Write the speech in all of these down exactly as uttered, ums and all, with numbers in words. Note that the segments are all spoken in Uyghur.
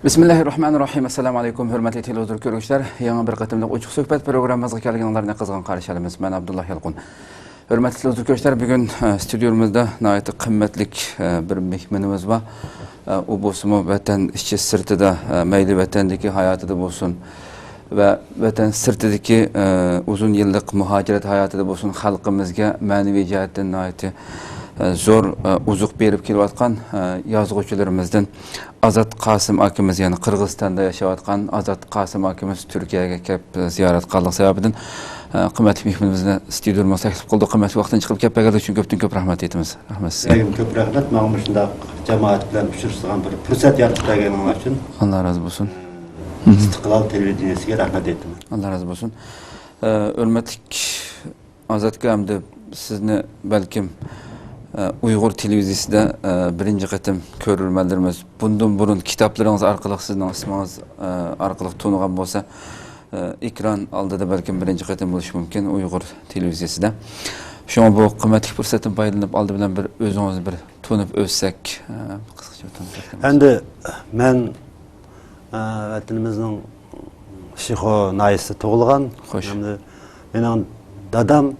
بىسمىللاھىررەھمانىررەھىم. ئەسسالامۇ ئەلەيكۇم، ھۆرمەتلىك تېلېۋىزور كۆرگۈچىلەر. يېڭى بىر قېتىملىق ئوچۇق سۆھبەت پروگراممىمىزغا كەلگىنىڭلارنى قىزغىن قارشى ئالىمىز. مەن ئابدۇللا يالقۇن. ھۆرمەتلىك تېلېۋىزور كۆرگۈچىلەر، بۈگۈن، ئە، ستۇدىيومىزدا ناھايىتى قىممەتلىك، ئە، بىر مېھمىنىمىز بار. ئە، ئۇ بولسىمۇ ۋەتەن ئىچى سىرتىدا، ئە، مەيلى ۋەتەندىكى ھاياتىدا بولسۇن ۋە ۋەتەن سىرتىدىكى، ئە، ئۇزۇن يىللىق مۇھاجىرەت ھاياتىدا بولسۇن، خەلقىمىزگە مەنىۋى جەھەتتىن ناھايىتى، ئە، زور، ئە، ئوزۇق بېرىپ كېلىۋاتقان، ئە، يازغۇچىلىرىمىزدىن ئازات قاسىم ئاكىمىز، يەنى قىرغىزىستاندا ياشاۋاتقان ئازات قاسىم ئاكىمىز تۈركىيەگە كەپ زىيارەت قىلغانلىقى سەۋەبىدىن، ئە، قىممەتلىك مېھمىنىمىزنى ستۇدىيومىزغا تەكلىپ قىلدۇق. قىممەتلىك ۋاقتىنى چىقىرىپ كەپ بەرگەنلىكى ئۈچۈن كۆپتىن كۆپ رەھمەت ئېيتىمىز. رەھمەت سىزگە. سىزگە كۆپ رەھمەت، ماڭا مۇشۇنداق جامائەت بىلەن ئۇچرىشىدىغان بىر پۇرسەت يارىتىپ بەرگەنلىكىڭلار ئۈچۈن. ئاللا رازى بولسۇن. ئىستىقلال تېلېۋىدېنىيەسىگە رەھمەت ئېيتىمەن. ئاللا رازى بولسۇن. ئە، ھۆرمەتلىك ئازات ئاكا، ئەمدى سىزنى بەلكىم، ئە، ئۇيغۇر تېلېۋىزىيىسىدە، ئە، بىرىنچى قېتىم كۆرۈرمەنلىرىمىز بۇندىن بۇرۇن كىتابلىرىڭىز ئارقىلىق، سىزنىڭ ئىسمىڭىز، ئە، ئارقىلىق تونۇغان بولسا، ئە، ئېكران ئالدىدا بەلكىم بىرىنچى قېتىم بولۇشى مۇمكىن ئۇيغۇر تېلېۋىزىيىسىدە. شۇڭا بۇ قىممەتلىك پۇرسەتتىن پايدىلىنىپ ئالدى بىلەن بىر ئۆزىڭىزنى بىر تونۇپ ئۆتسەك، ئە، قىسقىچە تونۇپ ئۆتسەك. ئەمدى مەن، ئە، ۋەتىنىمىزنىڭ شىخۇ ناھىيەسىدە تۇغۇلغان. خوش. ئەمدى مېنىڭ دادام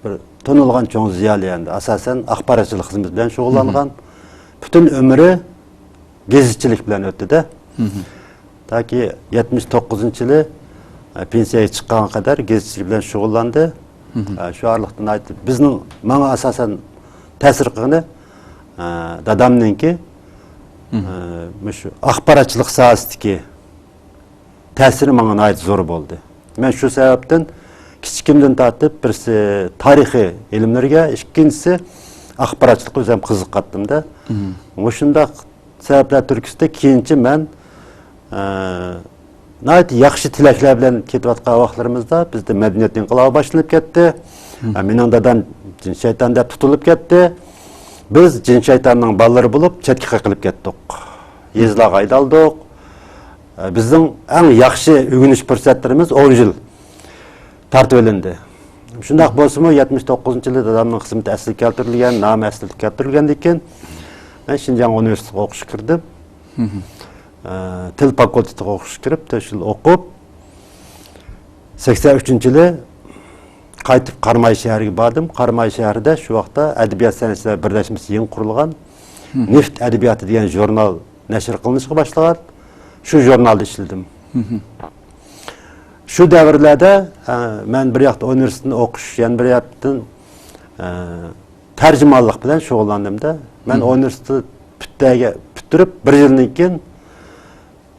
بىر تونۇلغان چوڭ زىيالىي ئەمدى. ئاساسەن ئاخباراتچىلىق خىزمىتى بىلەن شۇغۇللانغان. پۈتۈن ئۆمرى گېزىتچىلىك بىلەن ئۆتتى-دە. تاكى يەتمىش توققۇزىنچى يىلى، ئە، پېنسىيەگە چىققانغا قەدەر گېزىتچىلىك بىلەن شۇغۇللاندى. ئە، شۇ ئارىلىقتا ناھايىتى بىزنىڭ، ماڭا ئاساسەن تەسىر قىلغىنى، ئە، دادامنىڭكى، ئە، مۇشۇ ئاخباراتچىلىق ساھەسىدىكى تەسىرى ماڭا ناھايىتى زور بولدى. مەن شۇ سەۋەبتىن كىچىكىمدىن تارتىپ بىرسى تارىخىي ئىلىملىرىگە، ئىككىنچىسى ئاخباراتچىلىققا ئۆزۈم قىزىقاتتىم-دە. مۇشۇنداق سەۋەبلەر تۈرتكىسىدە كېيىنچە مەن، ئە، ناھايىتى ياخشى تىلەكلەر بىلەن كېتىۋاتقان ۋاقىتلىرىمىزدا بىزدە مەدەنىيەت ئىنقىلابى باشلىنىپ كەتتى. ئە، مېنىڭ دادام جىن شەيتان دەپ تۇتۇلۇپ كەتتى. بىز جىن شەيتاننىڭ بالىلىرى بولۇپ چەتكە قېقىلىپ كەتتۇق. يېزىلارغا ھەيدەلدۇق. ئە، بىزنىڭ ئەڭ ياخشى ئۆگىنىش پۇرسەتلىرىمىز ئون يىل تارتىۋېلىندى. شۇنداق بولسىمۇ، يەتمىش توققۇزىنچى يىلى دادامنىڭ خىزمىتى ئەسلىگە كەلتۈرۈلگەن، نامى ئەسلىگە كەلتۈرۈلگەندىن كېيىن، مەن شىنجاڭ ئۇنىۋېرسىتېتىغا ئوقۇشقا كىردىم. ئە، تىل فاكۇلتېتىغا ئوقۇشقا كىرىپ، تۆت يىل ئوقۇپ، سەكسەن ئۈچىنچى يىلى قايتىپ قاراماي شەھىرىگە باردىم. قاراماي شەھىرىدە شۇ ۋاقىتتا ئەدەبىيات سەنئەتچىلەر بىرلەشمىسى يېڭى قۇرۇلغان. نېفىت ئەدەبىياتى دېگەن ژۇرنال نەشر قىلىنىشقا باشلىغان. شۇ ژۇرنالدا ئىشلىدىم. شۇ دەۋرلەردە، ئە، مەن بىر ياقتا ئۇنىۋېرسىتېتنى ئوقۇش، يەنە بىر ياقتىن، ئە، تەرجىمانلىق بىلەن شۇغۇللاندىم-دە. مەن ئۇنىۋېرسىتېت پۈتتەرگە پۈتتۈرۈپ، بىر يىلدىن كېيىن،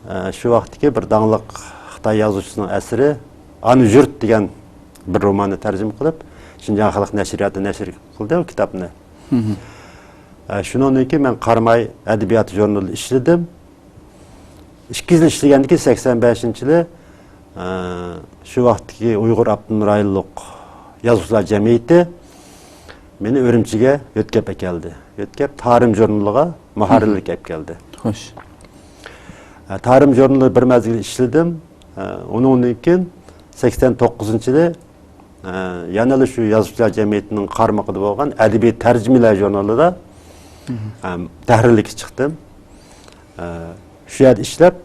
ئە، شۇ ۋاقىتتىكى بىر داڭلىق خىتاي يازغۇچىسىنىڭ ئەسىرى ئانا يۇرت دېگەن بىر روماننى تەرجىمە قىلىپ، شىنجاڭ خەلق نەشرىياتى نەشر قىلدى ئۇ كىتابنى. ئە، شۇنىڭدىن كېيىن مەن قاراماي ئەدەبىيات ژۇرنىلىدا ئىشلىدىم. ئىككى يىل ئىشلىگەندىن كېيىن، سەكسەن بەشىنچى يىلى، ئە، شۇ ۋاقىتتىكى ئۇيغۇر ئاپتونوم رايونلۇق يازغۇچىلار جەمئىيىتى مېنى ئۈرۈمچىگە يۆتكەپ ئەكەلدى. يۆتكەپ تارىم ژۇرنىلىغا مۇھەررىرلىك ئەپ كەلدى. خوش. ئە، تارىم ژۇرنىلىدا بىر مەزگىل ئىشلىدىم. ئە، ئۇنىڭدىن كېيىن سەكسەن توققۇزىنچى يىلى، ئە، يەنىلا شۇ يازغۇچىلار جەمئىيىتىنىڭ قارمىقىدا بولغان ئەدەبىي تەرجىمىلەر ژۇرنىلىدا، ئە، تەھرىرلىككە چىقتىم. ئە، شۇ يەردە ئىشلەپ،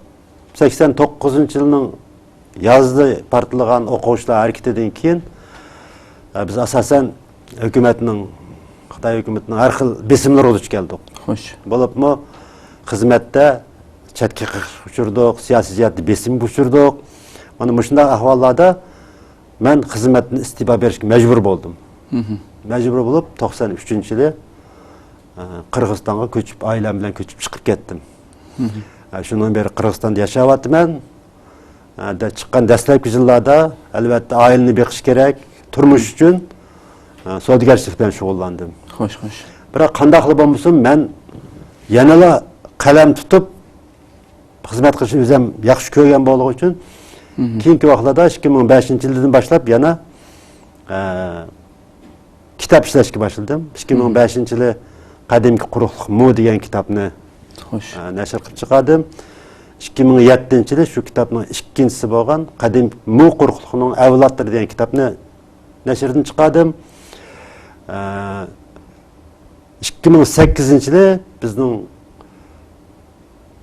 سەكسەن توققۇزىنچى يىلنىڭ يازدا پارتلىغان ئوقۇغۇچىلار ھەرىكىتىدىن كېيىن، ئە، بىز ئاساسەن ھۆكۈمەتنىڭ، خىتاي ھۆكۈمىتىنىڭ ھەر خىل بېسىملىرىغا دۇچ كەلدۇق. خوش. بولۇپمۇ خىزمەتتە چەتكە قېقىشقا ئۇچرىدۇق، سىياسىي جەھەتتە بېسىمغا ئۇچرىدۇق. مانا مۇشۇنداق ئەھۋاللاردا مەن خىزمەتتىن ئىستېپا بېرىشكە مەجبۇر بولدۇم. مەجبۇر بولۇپ، توقسان ئۈچىنچى يىلى، ئە، قىرغىزىستانغا كۆچۈپ، ئائىلەم بىلەن كۆچۈپ چىقىپ كەتتىم. ئە، شۇنىڭ بېرى قىرغىزىستاندا ياشاۋاتىمەن. ئە، دە-، چىققان دەسلەپكى يىللاردا، ئەلۋەتتە، ئائىلىنى بېقىش كېرەك، تۇرمۇش ئۈچۈن، ئە، سودىگەرچىلىك بىلەن شۇغۇللاندىم. خوش، خوش. بىراق، قانداقلا بولمىسۇن، مەن يەنىلا قەلەم تۇتۇپ، خىزمەت قىلىشنى ئۆزۈم ياخشى كۆرگەن بولغىنى ئۈچۈن، كېيىنكى ۋاقىتلاردا ئىككى مىڭ بەشىنچى يىلدىن باشلاپ يەنە، ئە، كىتاب ئىشلەشكە باشلىدىم. ئىككى مىڭ بەشىنچى يىلى قەدىمكى قۇرۇقلۇق مۇ دېگەن كىتابنى، خوش، ئە، نەشر قىلىپ چىقاردىم. ئىككى مىڭ يەتتىنچى يىلى شۇ كىتابنىڭ ئىككىنچىسى بولغان قەدىمكى مۇ قۇرۇقلۇقنىڭ ئەۋلادلىرى دېگەن كىتابنى نەشردىن چىقاردىم. ئە، ئىككى مىڭ سەككىزىنچى يىلى بىزنىڭ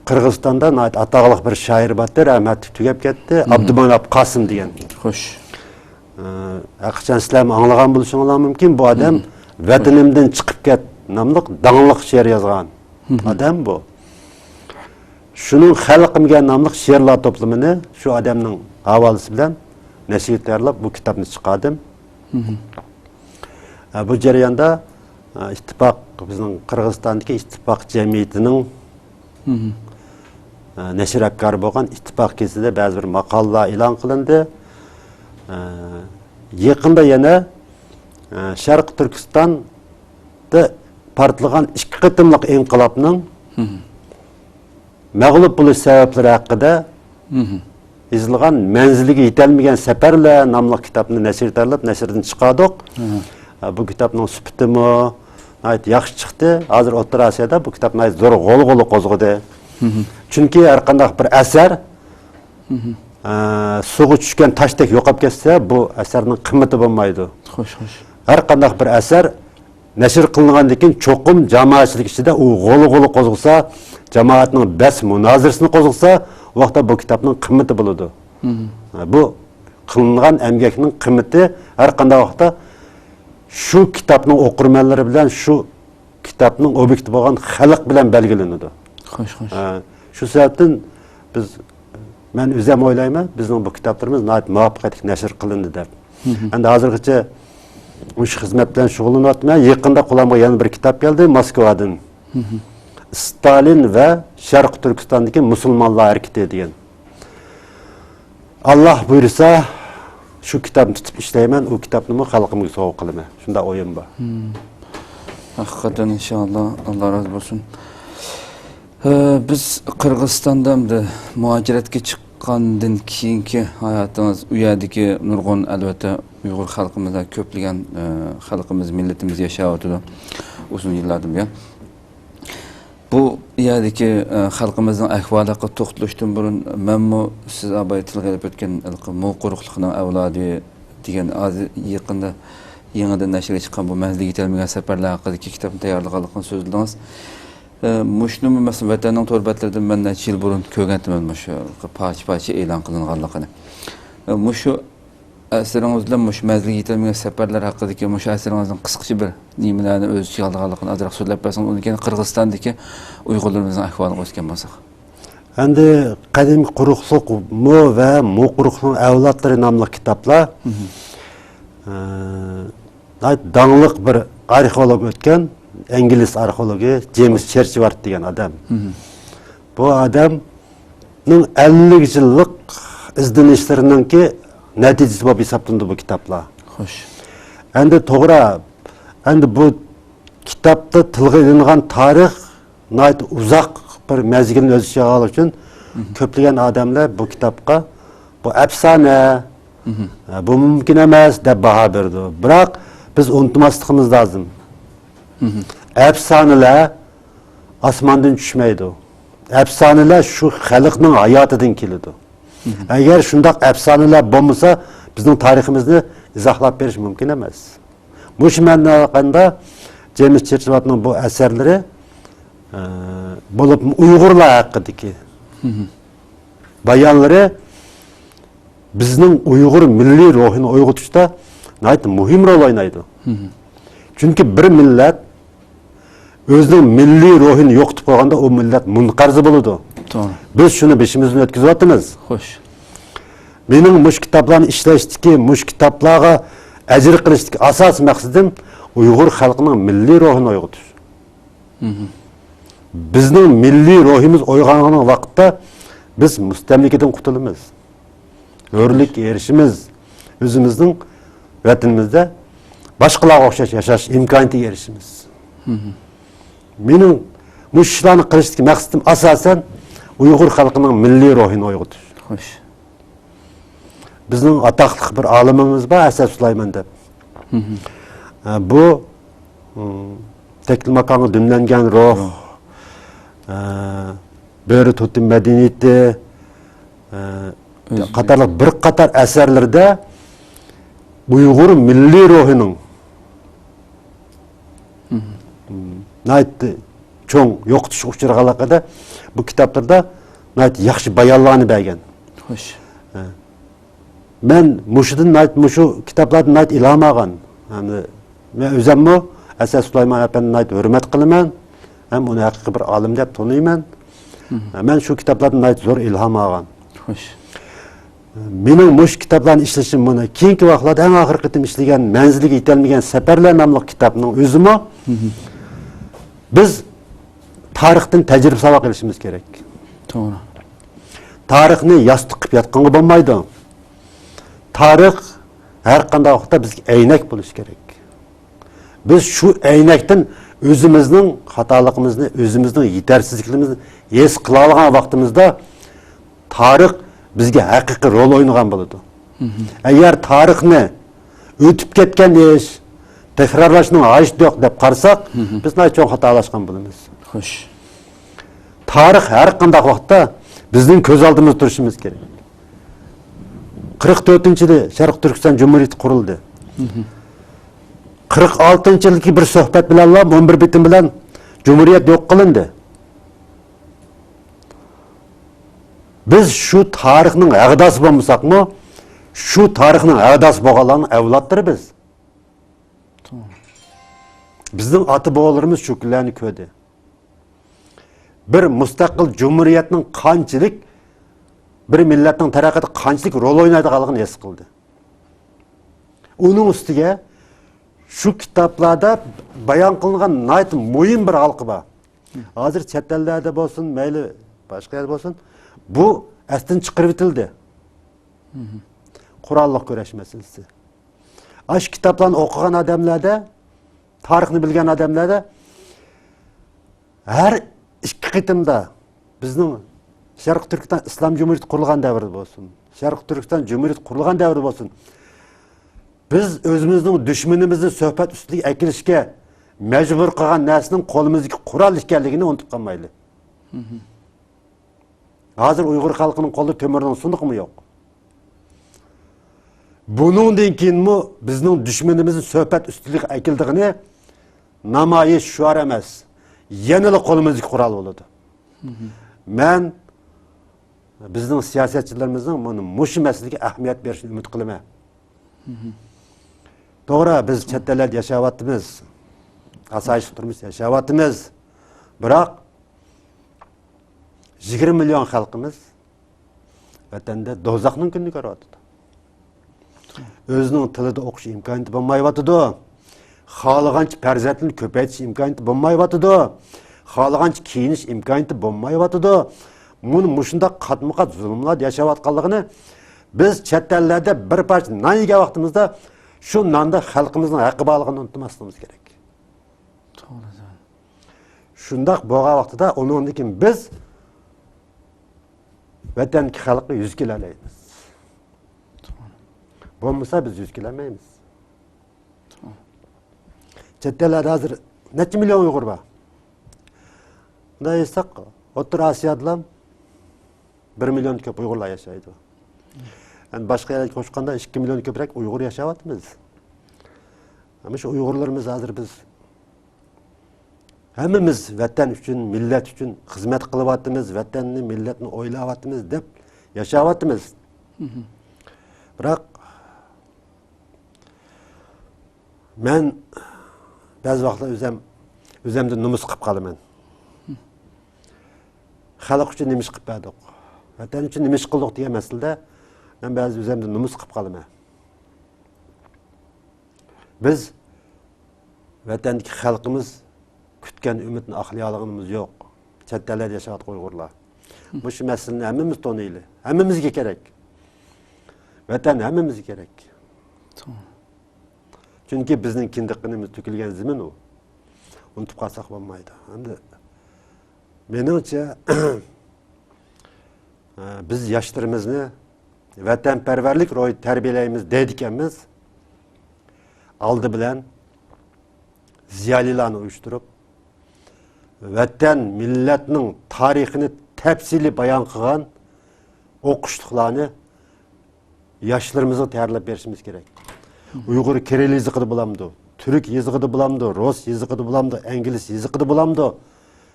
قىرغىزىستاندا ناھايىتى ئاتاقلىق بىر شائىر بارتى، رەھمەتلىك، تۈگەپ كەتتى. ئابدۇماناپ قاسىم دېگەن. خوش. ئە، ھەقىچان سىلەرمۇ ئاڭلىغان بولۇشۇڭلار مۇمكىن. بۇ ئادەم ۋەتىنىمدىن چىقىپ كەت ناملىق داڭلىق شېئىر يازغان ئادەم بۇ. شۇنىڭ خەلقىمگە ناملىق شېئىرلار توپلىمىنى شۇ ئادەمنىڭ ھاۋالىسى بىلەن نەشرىيات تەييارلاپ، بۇ كىتابنى چىقاردىم. ئە، بۇ جەرياندا، ئە، ئىتتىپاق، بىزنىڭ قىرغىزىستاندىكى ئىتتىپاق جەمئىيىتىنىڭ، ئە، نەشر ھەمكارى بولغان ئىتتىپاق گېزىتىدە بەزى بىر ماقالىلار ئېلان قىلىندى. ئە، يېقىندا يەنە، ئە، شەرقىي تۈركىستاندا پارتلىغان ئىككى قېتىملىق ئىنقىلابنىڭ مەغلۇپ بولۇش سەۋەبلىرى ھەققىدە يېزىلغان مەنزىلىگە يېتەلمىگەن سەپەرلەر ناملىق كىتابنى نەشر تەييارلاپ، نەشردىن چىقاردۇق. ئە، بۇ كىتابنىڭ سۈپىتىمۇ ناھايىتى ياخشى چىقتى. ھازىر ئوتتۇرا ئاسىيادا بۇ كىتاب ناھايىتى زور غۇلغۇلا قوزغىدى. چۈنكى ھەر قانداق بىر ئەسەر، ئە، سۇغا چۈشكەن تاشتەك يوقاپ كەتسە، بۇ ئەسەرنىڭ قىممىتى بولمايدۇ. خوش، خوش. ھەر قانداق بىر ئەسەر نەشر قىلىنغاندىن كېيىن چوقۇم جامائەتچىلىك ئىچىدە ئۇ غۇلغۇلا قوزغىسا، جامائەتنىڭ بەس مۇنازىرىسىنى قوزغىسا، ئۇ ۋاقىتتا بۇ كىتابنىڭ قىممىتى بولىدۇ. بۇ قىلىنغان ئەمگەكنىڭ قىممىتى ھەر قانداق ۋاقىتتا شۇ كىتابنىڭ ئوقۇرمەنلىرى بىلەن، شۇ كىتابنىڭ ئوبيېكتى بولغان خەلق بىلەن بەلگىلىنىدۇ. خوش، خوش. ئە، شۇ سەۋەبتىن بىز، مەن ئۆزۈم ئويلايمەن، بىزنىڭ بۇ كىتابلىرىمىز ناھايىتى مۇۋەپپەقىيەتلىك نەشر قىلىندى دەپ. ئەمدى ھازىرغىچە مۇشۇ خىزمەت بىلەن شۇغۇللىنىۋاتىمەن. يېقىندا قولۇمغا يەنە بىر كىتاب كەلدى، موسكۋادىن. ستالىن ۋە شەرقىي تۈركىستاندىكى مۇسۇلمانلار ھەرىكىتى دېگەن. ئاللا بۇيرۇسا، شۇ كىتابنى تۇتۇپ ئىشلەيمەن، ئۇ كىتابنىمۇ خەلقىمگە سوۋغا قىلىمەن. شۇنداق ئويۇم بار. ھەقىقەتەن، ئىنشائاللا، ئاللا رازى بولسۇن. ھە، بىز قىرغىزىستاندا ئەمدى مۇھاجىرەتكە چىققاندىن كېيىنكى ھاياتىڭىز، ئۇ يەردىكى نۇرغۇن، ئەلۋەتتە، ئۇيغۇر خەلقىمىزدە كۆپلىگەن، ئە، خەلقىمىز، مىللىتىمىز ياشاۋاتىدۇ ئۇزۇن يىللاردىن بۇيان. بۇ يەردىكى، ئە، خەلقىمىزنىڭ ئەھۋالى ھەققىدە توختىلىشتىن بۇرۇن، مەنمۇ سىز ئاباي تىلغا ئېلىپ ئۆتكەن ھېلىقى مۇڭ قۇرۇقلۇقىنىڭ ئەۋلادى دېگەن ھازىر يېقىندا يېڭىدىن نەشرگە چىققان بۇ مەنزىلگە يېتەلمىگەن سەپەرلەر ھەققىدىكى كىتابنى تەييارلىغانلىقىنى سۆزلىدىڭىز. ئە، مۇشۇنىمۇ، مەسىلەن، ۋەتەننىڭ تور بەتلىرىدە مەن نەچچە يىل بۇرۇن كۆرگەنتىمەن مۇشۇ پارچە-پارچە ئېلان قىلىنغانلىقىنى. ئە، مۇشۇ ئەسىرىڭىز بىلەن مۇشۇ مەنزىلگە يېتەلمىگەن سەپەرلەر ھەققىدىكى مۇشۇ ئەسىرىڭىزنىڭ قىسقىچە بىر نېمىلەرنى ئۆز ئىچىگە ئالىدىغانلىقىنى ئازراق سۆزلەپ بەرسىڭىز، ئۇندىن كېيىن قىرغىزىستاندىكى ئۇيغۇرلىرىمىزنىڭ ئەھۋالىغا ئۆتكەن بولساق. ئەمدى قەدىمكى قۇرۇقلۇق مو ۋە مو قۇرۇقلۇقنىڭ ئەۋلادلىرى ناملىق كىتابلار، ئە، ناھايىتى داڭلىق بىر ئارخېئولوگ ئۆتكەن، ئىنگلىز ئارخېئولوگى جېيمىس چېرچۋارت دېگەن ئادەم. بۇ ئادەمنىڭ ئەللىك يىللىق ئىزدىنىشلىرىنىڭكى نەتىجىسى بولۇپ ھېسابلىنىدۇ بۇ كىتابلار. خوش. ئەمدى توغرا، ئەمدى بۇ كىتابتا تىلغا ئېلىنغان تارىخ ناھايىتى ئۇزاق بىر مەزگىلنى ئۆز ئىچىگە ئالغانلىقى ئۈچۈن، كۆپلىگەن ئادەملەر بۇ كىتابقا بۇ ئەپسانە، ئە، بۇ مۇمكىن ئەمەس دەپ باھا بېرىدۇ. بىراق بىز ئۇنتۇماسلىقىمىز لازىم. ئەپسانىلەر ئاسماندىن چۈشمەيدۇ. ئەپسانىلەر شۇ خەلقنىڭ ھاياتىدىن كېلىدۇ. ئەگەر شۇنداق ئەپسانىلەر بولمىسا، بىزنىڭ تارىخىمىزنى ئىزاھلاپ بېرىش مۇمكىن ئەمەس. مۇشۇ مەنىدە ئېيتقاندا، جېيمىس چېرچۋارتنىڭ بۇ ئەسەرلىرى، ئە، بولۇپمۇ ئۇيغۇرلار ھەققىدىكى بايانلىرى بىزنىڭ ئۇيغۇر مىللىي روھىنى ئويغىتىشتا ناھايىتى مۇھىم رول ئوينايدۇ. چۈنكى بىر مىللەت ئۆزىنىڭ مىللىي روھىنى يوقىتىپ قويغاندا، ئۇ مىللەت مۇنقەرزە بولىدۇ. توغرا. بىز شۇنى بېشىمىزدىن ئۆتكۈزۈۋاتىمىز. خوش. مېنىڭ مۇشۇ كىتابلارنى ئىشلەشتىكى، مۇشۇ كىتابلارغا ئەجىر قىلىشتىكى ئاساسىي مەقسىتىم ئۇيغۇر خەلقىنىڭ مىللىي روھىنى ئويغىتىش. بىزنىڭ مىللىي روھىمىز ئويغانغان ۋاقىتتا بىز مۇستەملىكىدىن قۇتۇلىمىز. ھۆرلۈككە ئېرىشىمىز. ئۆزىمىزنىڭ ۋەتىنىمىزدە باشقىلارغا ئوخشاش ياشاش ئىمكانىيىتىگە ئېرىشىمىز. مېنىڭ مۇشۇ ئىشلارنى قىلىشتىكى مەقسىتىم ئاساسەن ئۇيغۇر خەلقىنىڭ مىللىي روھىنى ئويغىتىش. خوش. بىزنىڭ ئاتاقلىق بىر ئالىمىمىز بار، ئەسەد سۇلايمان دەپ. ئە، بۇ، ئۇم، تەكلىماكانغا دۈملەنگەن روھ، ئە، بۆرە توتېم مەدەنىيىتى، ئە، قاتارلىق بىر قاتار ئەسەرلىرىدە ئۇيغۇر مىللىي روھىنىڭ ناھايىتى چوڭ يوقىتىشقا ئۇچرىغانلىقىدا بۇ كىتابلىرىدا ناھايىتى ياخشى بايانلارنى بەرگەن. خوش. ھە. مەن مۇشۇدىن ناھايىتى، مۇشۇ كىتابلاردىن ناھايىتى ئىلھام ئالغان. يەنى مەن ئۆزۈممۇ ئەسەت سۇلايمان ئەپەندىنى ناھايىتى ھۆرمەت قىلىمەن ھەم ئۇنى ھەقىقىي بىر ئالىم دەپ تونۇيمەن. مەن شۇ كىتابلاردىن ناھايىتى زور ئىلھام ئالغان. خوش. مېنىڭ مۇشۇ كىتابلارنى ئىشلىشىم، مانا كېيىنكى ۋاقىتلاردا ئەڭ ئاخىرقى قېتىم ئىشلىگەن مەنزىلگە يېتەلمىگەن سەپەرلەر ناملىق كىتابنىڭ ئۆزىمۇ، بىز تارىختىن تەجرىبە ساۋاق ئېلىشىمىز كېرەك. توغرا. تارىخنى ياستۇق قىلىپ ياتقانغا بولمايدۇ. تارىخ ھەر قانداق ۋاقىتتا بىزگە ئەينەك بولۇشى كېرەك. بىز شۇ ئەينەكتىن ئۆزىمىزنىڭ خاتالىقىمىزنى، ئۆزىمىزنىڭ يېتەرسىزلىكىمىزنى ھېس قىلالىغان ۋاقتىمىزدا، تارىخ بىزگە ھەقىقىي رول ئوينىغان بولىدۇ. ئەگەر تارىخنى ئۆتۈپ كەتكەن ئىش، تەكرارلاشنىڭ ھاجىتى يوق دەپ قارىساق، بىز ناھايىتى چوڭ خاتالاشقان بولىمىز. خوش. تارىخ ھەر قانداق ۋاقىتتا بىزنىڭ كۆز ئالدىمىزدا تۇرۇشىمىز كېرەك. قىرىق تۆتىنچى يىلى شەرقىي تۈركىستان جۇمھۇرىيىتى قۇرۇلدى. قىرىق ئالتىنچى يىلدىكى بىر سۆھبەت بىلەنلا، ئون بىر بېتىم بىلەن جۇمھۇرىيەت يوق قىلىندى. بىز شۇ تارىخنىڭ ئەغداسى بولمىساقمۇ، شۇ تارىخنىڭ ئەغداسى بولغانلارنىڭ ئەۋلادلىرى بىز. بىزنىڭ ئاتا-بوۋىلىرىمىز شۇ كۈنلەرنى كۆردى. بىر مۇستەقىل جۇمھۇرىيەتنىڭ قانچىلىك، بىر مىللەتنىڭ تەرەققىياتىدا قانچىلىك رول ئوينايدىغانلىقىنى ھېس قىلدى. ئۇنىڭ ئۈستىگە شۇ كىتابلاردا بايان قىلىنغان ناھايىتى مۇھىم بىر ھالقا بار. ھازىر چەت ئەللەردە بولسۇن، مەيلى باشقا يەردە بولسۇن، بۇ ئەستىن چىقىرىۋېتىلدى. قوراللىق كۈرەش مەسىلىسى. ئاشۇ كىتابلارنى ئوقۇغان ئادەملەردە، تارىخنى بىلگەن ئادەملەردە ھەر ئىككى قېتىمدا بىزنىڭ شەرقىي تۈركىستان ئىسلام جۇمھۇرىيىتى قۇرۇلغان دەۋردە بولسۇن، شەرقىي تۈركىستان جۇمھۇرىيىتى قۇرۇلغان دەۋردە بولسۇن، بىز ئۆزىمىزنىڭ دۈشمىنىمىزنى سۆھبەت ئۈستىگە ئەكېلىشكە مەجبۇر قىلغان نەرسىنىڭ قولىمىزدىكى قورال ئىكەنلىكىنى ئۇنتۇپ قالمايلى. ھازىر ئۇيغۇر خەلقىنىڭ قولىدا تۆمۈرنىڭ سۇندۇقىمۇ يوق. بۇنىڭدىن كېيىنمۇ بىزنىڭ دۈشمىنىمىزنى سۆھبەت ئۈستىلىگە ئەكېلىدىغىنى نامايىش، شوئار ئەمەس، يەنىلا قولىمىزدىكى قورال بولىدۇ. مەن بىزنىڭ سىياسەتچىلىرىمىزنىڭ مانا مۇشۇ مەسىلىگە ئەھمىيەت بېرىشىنى ئۈمىد قىلىمەن. توغرا، بىز چەت ئەللەردە ياشاۋاتىمىز. ئاسايىشلىق تۇرمۇش ياشاۋاتىمىز. بىراق، يىگىرمە مىليون خەلقىمىز ۋەتەندە دوزاخنىڭ كۈنىنى كۆرۈۋاتىدۇ. ئۆزىنىڭ تىلىدا ئوقۇش ئىمكانىيىتى بولمايۋاتىدۇ. خالىغانچە پەرزەنتىنى كۆپەيتىش ئىمكانىيىتى بولمايۋاتىدۇ. خالىغانچە كىيىنىش ئىمكانىيىتى بولمايۋاتىدۇ. مۇنۇ مۇشۇنداق قاتمۇ قات زۇلۇملاردا ياشاۋاتقانلىقىنى بىز چەت ئەللەردە بىر پارچە نان يېگەن ۋاقتىمىزدا شۇ ناندا خەلقىمىزنىڭ ھەققى بارلىقىنى ئۇنتۇماسلىقىمىز كېرەك. توغرا. شۇنداق بولغان ۋاقتىدا ئۇنىڭدىن كېيىن بىز ۋەتەندىكى خەلققە يۈز كېلەلەيمىز. بولمىسا بىز يۈز كېلەلمەيمىز. چەت ئەللەردە ھازىر نەچچە مىليون ئۇيغۇر بار؟ بۇنداق ئېيتساق، ئوتتۇرا ئاسىيادىلا بىر مىليون كۆپ ئۇيغۇرلار ياشايدۇ. يەنى باشقا يەرلەرگە قوشقاندا ئىككى مىليون كۆپرەك ئۇيغۇر ياشاۋاتىمىز. مۇشۇ ئۇيغۇرلىرىمىز ھازىر بىز ھەممىمىز ۋەتەن ئۈچۈن، مىللەت ئۈچۈن خىزمەت قىلىۋاتىمىز، ۋەتەننى، مىللەتنى ئويلاۋاتىمىز دەپ ياشاۋاتىمىز. بىراق مەن بەزى ۋاقىتلار ئۆزەم، ئۆزەمدىن نومۇس قىلىپ قالىمەن. خەلق ئۈچۈن نېمە ئىش قىلىپ بەردۇق؟ ۋەتەن ئۈچۈن نېمە ئىش قىلدۇق دېگەن مەسىلىدە مەن بەزى ئۆزەمدىن نومۇس قىلىپ قالىمەن. بىز ۋەتەندىكى خەلقىمىز كۈتكەن ئۈمىدنى ئاقلىيالىغىنىمىز يوق. چەت ئەللەردە ياشاۋاتقان ئۇيغۇرلار. مۇشۇ مەسىلىنى ھەممىمىز تونۇيلى. ھەممىمىزگە كېرەك. ۋەتەن ھەممىمىزگە كېرەك. چۈنكى بىزنىڭ كىندىك قېنىمىز تۆكۈلگەن زېمىن ئۇ. ئۇنتۇپ قالساق بولمايدۇ. ئەمدى مېنىڭچە، بىز ياشلىرىمىزنى ۋەتەنپەرۋەرلىك روھىدا تەربىيەلەيمىز دەيدىكەنمىز، ئالدى بىلەن زىيالىيلارنى ئۇيۇشتۇرۇپ، ۋەتەن، مىللەتنىڭ تارىخىنى تەپسىلىي بايان قىلغان ئوقۇشلۇقلارنى ياشلىرىمىزغا تەييارلاپ بېرىشىمىز كېرەك. ئۇيغۇر كىرىل يېزىقىدا بولامدۇ، تۈرك يېزىقىدا بولامدۇ، رۇس يېزىقىدا بولامدۇ، ئىنگلىز يېزىقىدا بولامدۇ،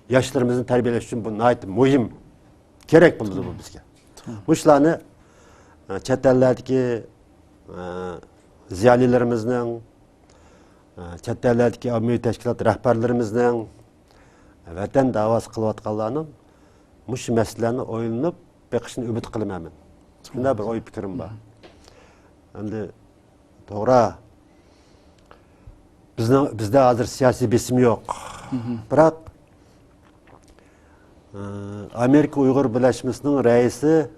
ياشلىرىمىزنى تەربىيەلەش ئۈچۈن بۇ ناھايىتى مۇھىم، كېرەك بولىدۇ بۇ بىزگە. مۇشۇلارنى، ئە، چەت ئەللەردىكى، ئە، زىيالىيلىرىمىزنىڭ، ئە، چەت ئەللەردىكى ئاممىۋى تەشكىلات رەھبەرلىرىمىزنىڭ، ۋەتەن داۋاسى قىلىۋاتقانلارنىڭ مۇشۇ مەسىلىلەرنى ئويلىنىپ بېقىشىنى ئۈمىد قىلىمەن مەن. شۇنداق بىر ئوي پىكرىم بار. ئەمدى توغرا، بىزنىڭ، بىزدە ھازىر سىياسىي بېسىم يوق. بىراق، ئە، ئامېرىكا ئۇيغۇر بىرلەشمىسىنىڭ رەئىسى،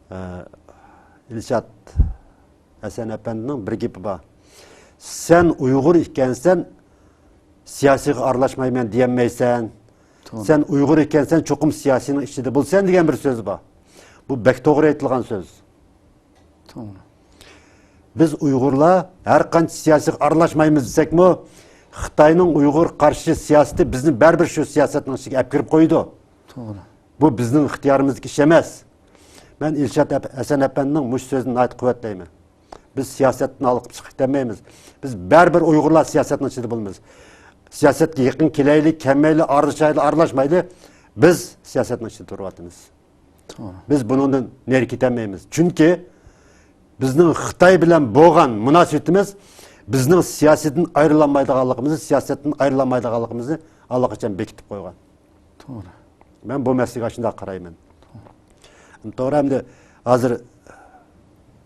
ئە، ئىلشات ھەسەن ئەپەندىنىڭ بىر گېپى بار. «سەن ئۇيغۇر ئىكەنسەن، سىياسىيغا ئارىلاشمايمەن دېيەلمەيسەن. توغرا. سەن ئۇيغۇر ئىكەنسەن، چوقۇم سىياسىينىڭ ئىچىدە بولىسەن» دېگەن بىر سۆزى بار. بۇ بەك توغرا ئېيتىلغان سۆز. توغرا. بىز ئۇيغۇرلار ھەر قانچە سىياسىيغا ئارىلاشمايمىز دېسەكمۇ، خىتاينىڭ ئۇيغۇر قارشى سىياسىتى بىزنى بەرىبىر شۇ سىياسەتنىڭ ئىچىگە ئەپ كىرىپ قويىدۇ. توغرا. بۇ بىزنىڭ ئىختىيارىمىزدىكى ئىش ئەمەس. مەن ئىلشات ئەپ-، ھەسەن ئەپەندىنىڭ مۇشۇ سۆزىنى ناھايىتى قۇۋۋەتلەيمەن. بىز سىياسەتتىن ھالقىپ چىقىپ كەتمەيمىز. بىز بەرىبىر ئۇيغۇرلار سىياسەتنىڭ ئىچىدە بولىمىز. سىياسەتكە يېقىن كېلەيلى، كەلمەيلى، ئارىلىشايلى، ئارىلاشمايلى، بىز سىياسەتنىڭ ئىچىدە تۇرۇۋاتىمىز. توغرا. بىز بۇنىڭدىن نېرى كېتەلمەيمىز. چۈنكى بىزنىڭ خىتاي بىلەن بولغان مۇناسىۋىتىمىز بىزنىڭ سىياسىتىدىن ئايرىلالمايدىغانلىقىمىزنى، سىياسەتتىن ئايرىلالمايدىغانلىقىمىزنى ئاللىقاچان بېكىتىپ قويغان. توغرا. مەن بۇ مەسىلىگە ئاشۇنداق قارايمەن. توغرا، ئەمدى ھازىر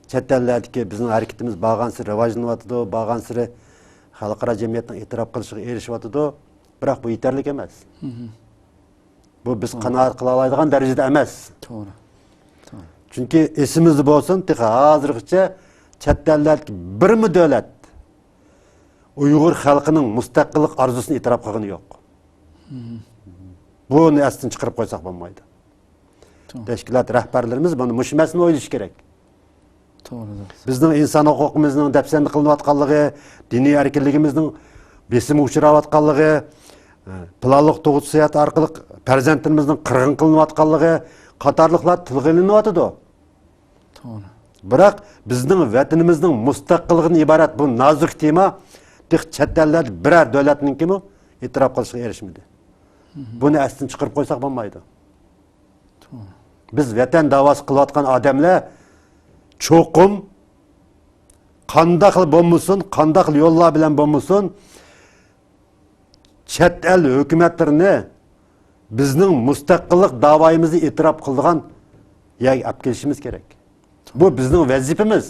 چەت ئەللەردىكى بىزنىڭ ھەرىكىتىمىز بارغانسېرى راۋاجلىنىۋاتىدۇ، بارغانسېرى خەلقئارا جەمئىيەتنىڭ ئېتىراپ قىلىشىغا ئېرىشىۋاتىدۇ. بىراق بۇ يېتەرلىك ئەمەس. بۇ بىز قانائەت قىلالايدىغان دەرىجىدە ئەمەس. توغرا. توغرا. چۈنكى ئېسىمىزدە بولسۇن، تېخى ھازىرغىچە چەت ئەللەردىكى بىرمۇ دۆلەت ئۇيغۇر خەلقىنىڭ مۇستەقىللىق ئارزۇسىنى ئېتىراپ قىلغىنى يوق. بۇنى ئەستىن چىقىرىپ قويساق بولمايدۇ. توغرا. تەشكىلات رەھبەرلىرىمىز بۇنى، مۇشۇ مەسىلىنى ئويلىشى كېرەك. توغرا. بىزنىڭ ئىنسان ھوقۇقىمىزنىڭ دەپسەندە قىلىنىۋاتقانلىقى، دىنىي ئەركىنلىكىمىزنىڭ بېسىمغا ئۇچراۋاتقانلىقى، پىلانلىق تۇغۇت سىياسىتى ئارقىلىق پەرزەنتلىرىمىزنىڭ قىرغىن قىلىنىۋاتقانلىقى قاتارلىقلار تىلغا ئېلىنىۋاتىدۇ. توغرا. بىراق بىزنىڭ ۋەتىنىمىزنىڭ مۇستەقىللىقىدىن ئىبارەت بۇ نازۇك تېما تېخى چەت ئەللەردە بىرەر دۆلەتنىڭكىمۇ ئېتىراپ قىلىشىغا ئېرىشمىدى. بۇنى ئەستىن چىقىرىپ قويساق بولمايدۇ. توغرا. بىز ۋەتەن داۋاسى قىلىۋاتقان ئادەملەر چوقۇم قانداقلا بولمىسۇن، قانداقلا يوللار بىلەن بولمىسۇن، چەت ئەل ھۆكۈمەتلىرىنى بىزنىڭ مۇستەقىللىق داۋايىمىزنى ئېتىراپ قىلىدىغان يەرگە ئەپ كېلىشىمىز كېرەك. بۇ بىزنىڭ ۋەزىپىمىز.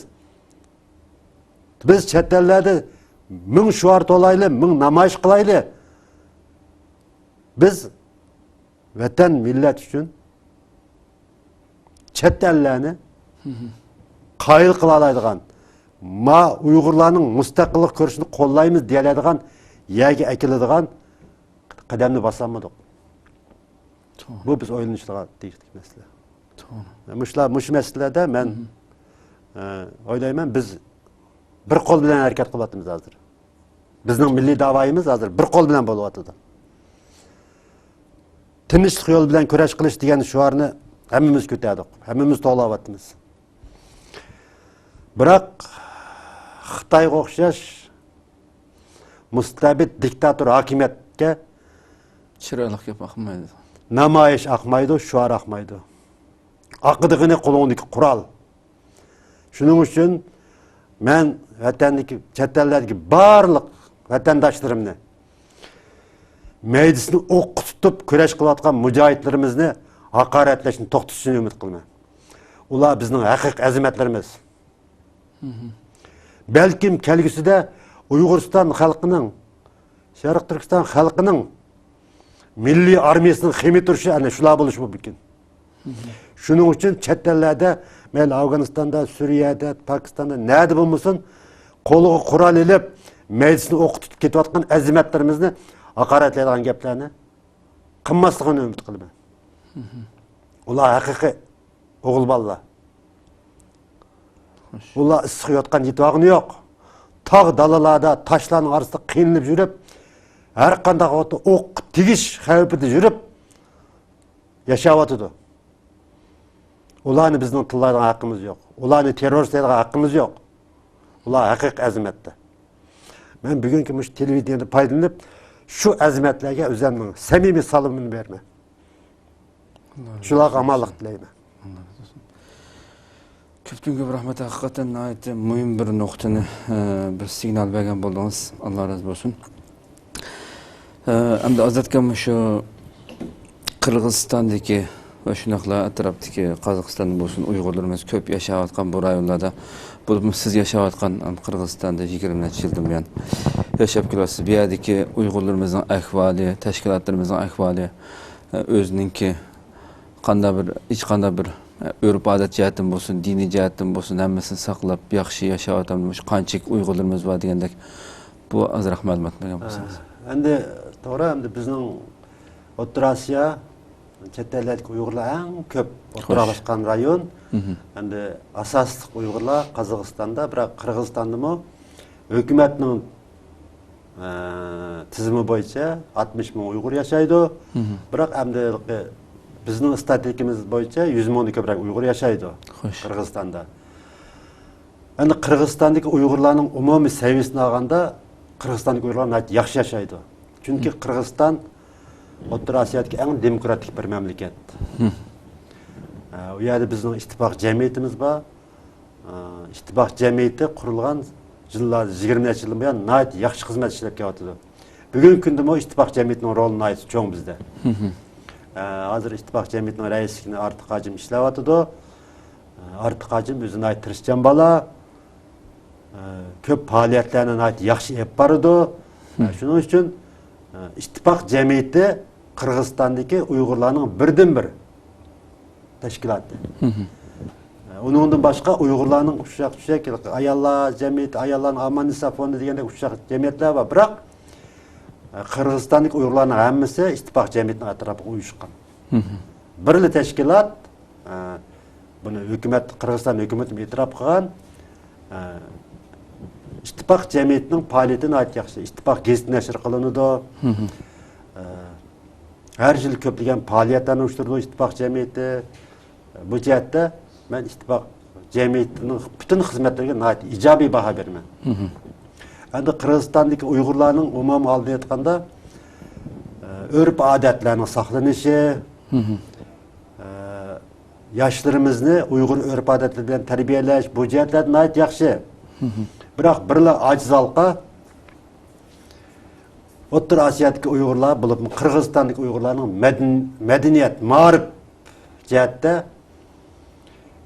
بىز چەت ئەللەردە مىڭ شوئار تولايلى، مىڭ نامايىش قىلايلى. بىز ۋەتەن، مىللەت ئۈچۈن چەت ئەللەرنى قايىل قىلالايدىغان، ما ئۇيغۇرلارنىڭ مۇستەقىللىق كۈرىشىنى قوللايمىز دېيەلەيدىغان يەرگە ئەكېلىدىغان قەدەمنى باسالمىدۇق. توغرا. بۇ بىز ئويلىنىشىدىغان تېگىشلىك مەسىلە. توغرا. مۇشۇلار، مۇشۇ مەسىلىلەردە مەن، ئە، ئويلايمەن، بىز بىر قول بىلەن ھەرىكەت قىلىۋاتىمىز ھازىر. بىزنىڭ مىللىي داۋايىمىز ھازىر بىر قول بىلەن بولۇۋاتىدۇ. تىنچلىق يولى بىلەن كۈرەش قىلىش دېگەن شوئارنى ھەممىمىز كۆتەردۇق، ھەممىمىز توۋلاۋاتىمىز. بىراق خىتايغا ئوخشاش مۇستەبىت دىكتاتور ھاكىمىيەتكە چىرايلىق گەپ ئاقمايدۇ. نامايىش ئاقمايدۇ، شوئار ئاقمايدۇ. ئاقىدىغىنى قولۇڭدىكى قورال. شۇنىڭ ئۈچۈن مەن ۋەتەندىكى، چەت ئەللەردىكى بارلىق ۋەتەنداشلىرىمنى، مەيدىسىنى ئوققا تۇتۇپ كۈرەش قىلىۋاتقان مۇجاھىدلىرىمىزنى ھاقارەتلەشنى توختىتىشىنى ئۈمىد قىلىمەن. ئۇلار بىزنىڭ ھەقىقىي ئەزىمەتلىرىمىز. بەلكىم كەلگۈسىدە ئۇيغۇرىستان خەلقىنىڭ، شەرقىي تۈركىستان خەلقىنىڭ مىللىي ئارمىيىسىنىڭ خېمىرى تۇرۇشى ئەنە شۇلار بولۇشى مۇمكىن. شۇنىڭ ئۈچۈن چەت ئەللەردە، مەيلى ئافغانىستاندا، سۈرىيەدە، پاكىستاندا، نەدە بولمىسۇن، قولىغا قورال ئېلىپ، مەيدىسىنى ئوققا تۇتۇپ كېتىۋاتقان ئەزىمەتلىرىمىزنى ھاقارەتلەيدىغان گەپلەرنى قىلماسلىقىنى ئۈمىد قىلىمەن. ئۇلار ھەقىقىي ئوغۇل بالىلار. ئۇلار ئىسسىق يوتقان يېتىۋالغىنى يوق. تاغ دالىلاردا، تاشلارنىڭ ئارىسىدا قىينىلىپ يۈرۈپ، ھەر قانداق ۋاقىتتا ئوققا تېگىش خەۋپىدە يۈرۈپ ياشاۋاتىدۇ. ئۇلارنى بىزنىڭ تىللايدىغان ھەققىمىز يوق. ئۇلارنى تېررورىست دەيدىغان ھەققىمىز يوق. ئۇلار ھەقىقىي ئەزىمەتتە. مەن بۈگۈنكى مۇشۇ تېلېۋىدېنىيەدىن پايدىلىنىپ، شۇ ئەزىمەتلەرگە ئۆزۈمنىڭ سەمىمىي سالىمىمنى بېرىمەن. شۇلارغا ئامانلىق تىلەيمەن. كۆپتىن كۆپ رەھمەت، ھەقىقەتەن ناھايىتى مۇھىم بىر نۇقتىنى، ئە، بىر سىگنال بەرگەن بولدىڭىز. ئاللا رازى بولسۇن. ئە، ئەمدى ئازات ئاكام، شۇ قىرغىزىستاندىكى ۋە شۇنداقلا ئەتراپتىكى قازاقىستاندا بولسۇن، ئۇيغۇرلىرىمىز كۆپ ياشاۋاتقان بۇ رايونلاردا، بولۇپمۇ سىز ياشاۋاتقان، ئەم، قىرغىزىستاندا يىگىرمە نەچچە يىلدىن بۇيان ياشاپ كېلىۋاتىسىز. بۇ يەردىكى ئۇيغۇرلىرىمىزنىڭ ئەھۋالى، تەشكىلاتلىرىمىزنىڭ ئەھۋالى، ئە، ئۆزىنىڭكى قانداق بىر، ھېچقانداق بىر، ئە، ئۆرپ-ئادەت جەھەتتىن بولسۇن، دىنىي جەھەتتىن بولسۇن، ھەممىسىنى ساقلاپ، ياخشى ياشاۋاتامدۇ؟ مۇشۇ قانچىلىك ئۇيغۇرلىرىمىز بار دېگەندەك، بۇ ئازراق مەلۇمات بەرگەن بولسىڭىز. ئە، ئەمدى توغرا، ئەمدى بىزنىڭ ئوتتۇرا ئاسىيا، چەت ئەللەردىكى ئۇيغۇرلار ئەڭ كۆپ ئولتۇراقلاشقان رايون. مھم. ئەمدى ئاساسلىق ئۇيغۇرلار قازاقىستاندا، بىراق قىرغىزىستاندىمۇ ھۆكۈمەتنىڭ، ئە، تىزىمى بويىچە ئاتمىش مىڭ ئۇيغۇر ياشايدۇ. مھم. بىراق ئەمدى بىزنىڭ ئىستاتىستىكىمىز بويىچە يۈز مىڭدىن كۆپرەك ئۇيغۇر ياشايدۇ، خوش، قىرغىزىستاندا. ئەمدى قىرغىزىستاندىكى ئۇيغۇرلارنىڭ ئومۇمىي سەۋىيىسىنى ئالغاندا، قىرغىزىستاندىكى ئۇيغۇرلار ناھايىتى ياخشى ياشايدۇ. چۈنكى، مم، قىرغىزىستان ئوتتۇرا ئاسىيادىكى ئەڭ دېموكراتىك بىر مەملىكەت. مم. ئە، ئۇ يەردە بىزنىڭ ئىتتىپاق جەمئىيىتىمىز بار. ئە، ئىتتىپاق جەمئىيىتى قۇرۇلغان يىللار، يىگىرمە نەچچە يىلدىن بۇيان ناھايىتى ياخشى خىزمەت ئىشلەپ كېلىۋاتىدۇ. بۈگۈنكى كۈندىمۇ ئىتتىپاق جەمئىيىتىنىڭ رولى ناھايىتى چوڭ بىزدە. مم. ئە، ھازىر ئىتتىپاق جەمئىيىتىنىڭ رەئىسلىكىنى ئارتىق ھاجىم ئىشلەۋاتىدۇ. ئارتىق ھاجىم ئۆزى ناھايىتى تىرىشچان بالا. كۆپ پائالىيەتلەرنى ناھايىتى ياخشى ئېلىپ بارىدۇ. مم. شۇنىڭ ئۈچۈن ئىتتىپاق جەمئىيىتى قىرغىزىستاندىكى ئۇيغۇرلارنىڭ بىردىنبىر تەشكىلاتى. مم. ئۇنىڭدىن باشقا ئۇيغۇرلارنىڭ ئۇششاق-چۈششەك ئاياللار جەمئىيىتى، ئاياللارنىڭ ئامان ئىسا فوندى دېگەندەك ئۇششاق جەمئىيەتلەر بار. بىراق قىرغىزىستاندىكى ئۇيغۇرلارنىڭ ھەممىسى ئىتتىپاق جەمئىيىتىنىڭ ئەتراپىغا ئۇيۇشقان. مم. بىرلا تەشكىلات، ئە، بۇنى ھۆكۈمەت، قىرغىزىستان ھۆكۈمىتىمۇ ئېتىراپ قىلغان، ئە، ئىتتىپاق جەمئىيىتىنىڭ پائالىيىتى ناھايىتى ياخشى. ئىتتىپاق گېزىتى نەشر قىلىنىدۇ. مم. ئە، ھەر يىل كۆپلىگەن پائالىيەتلەرنى ئۇيۇشتۇرىدۇ ئىتتىپاق جەمئىيىتى. بۇ جەھەتتە مەن ئىتتىپاق جەمئىيىتىنىڭ پۈتۈن خىزمەتلىرىگە ناھايىتى ئىجابىي باھا بېرىمەن. مم. ئەمدى قىرغىزىستاندىكى ئۇيغۇرلارنىڭ ئومۇمىي ھالىدىن ئېيتقاندا، ئە، ئۆرپ-ئادەتلەرنىڭ ساقلىنىشى، مم، ئە، ياشلىرىمىزنى ئۇيغۇر ئۆرپ-ئادەتلىرى بىلەن تەربىيەلەش، بۇ جەھەتلەردە ناھايىتى ياخشى. مم. بىراق بىرلا ئاجىز ھالقا، ئوتتۇرا ئاسىيادىكى ئۇيغۇرلار، بولۇپمۇ قىرغىزىستاندىكى ئۇيغۇرلارنىڭ مەدەن-، مەدەنىيەت، مائارىپ جەھەتتە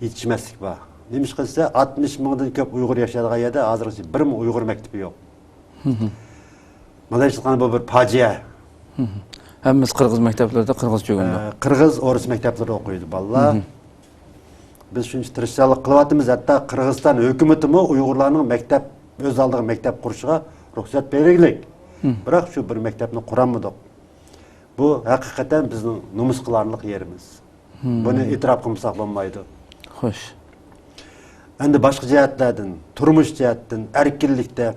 يېتىشمەسلىك بار. نېمىشقا دېسە، ئاتمىش مىڭدىن كۆپ ئۇيغۇر ياشايدىغان يەردە ھازىرغىچە بىرمۇ ئۇيغۇر مەكتىپى يوق. مم. مانا ئىشلىقان بۇ بىر پاجىئە. مم. ھەممىسى قىرغىز مەكتەپلىرىدە قىرغىزچە ئۆگىنىدۇ. ئە، قىرغىز، ئورۇس مەكتەپلىرىدە ئوقۇيدۇ بالىلار. مم. بىز شۇنچە تىرىشچانلىق قىلىۋاتىمىز، ھەتتا قىرغىزىستان ھۆكۈمىتىمۇ ئۇيغۇرلارنىڭ مەكتەپ، ئۆز ئالدىغا مەكتەپ قۇرۇشىغا رۇخسەت بېرىگلىك. مم. بىراق شۇ بىر مەكتەپنى قۇرالمىدۇق. بۇ ھەقىقەتەن بىزنىڭ نومۇس قىلارلىق يېرىمىز. مم. بۇنى ئېتىراپ قىلمىساق بولمايدۇ. خوش. ئەمدى باشقا جەھەتلەردىن، تۇرمۇش جەھەتتىن، ئەركىنلىكتە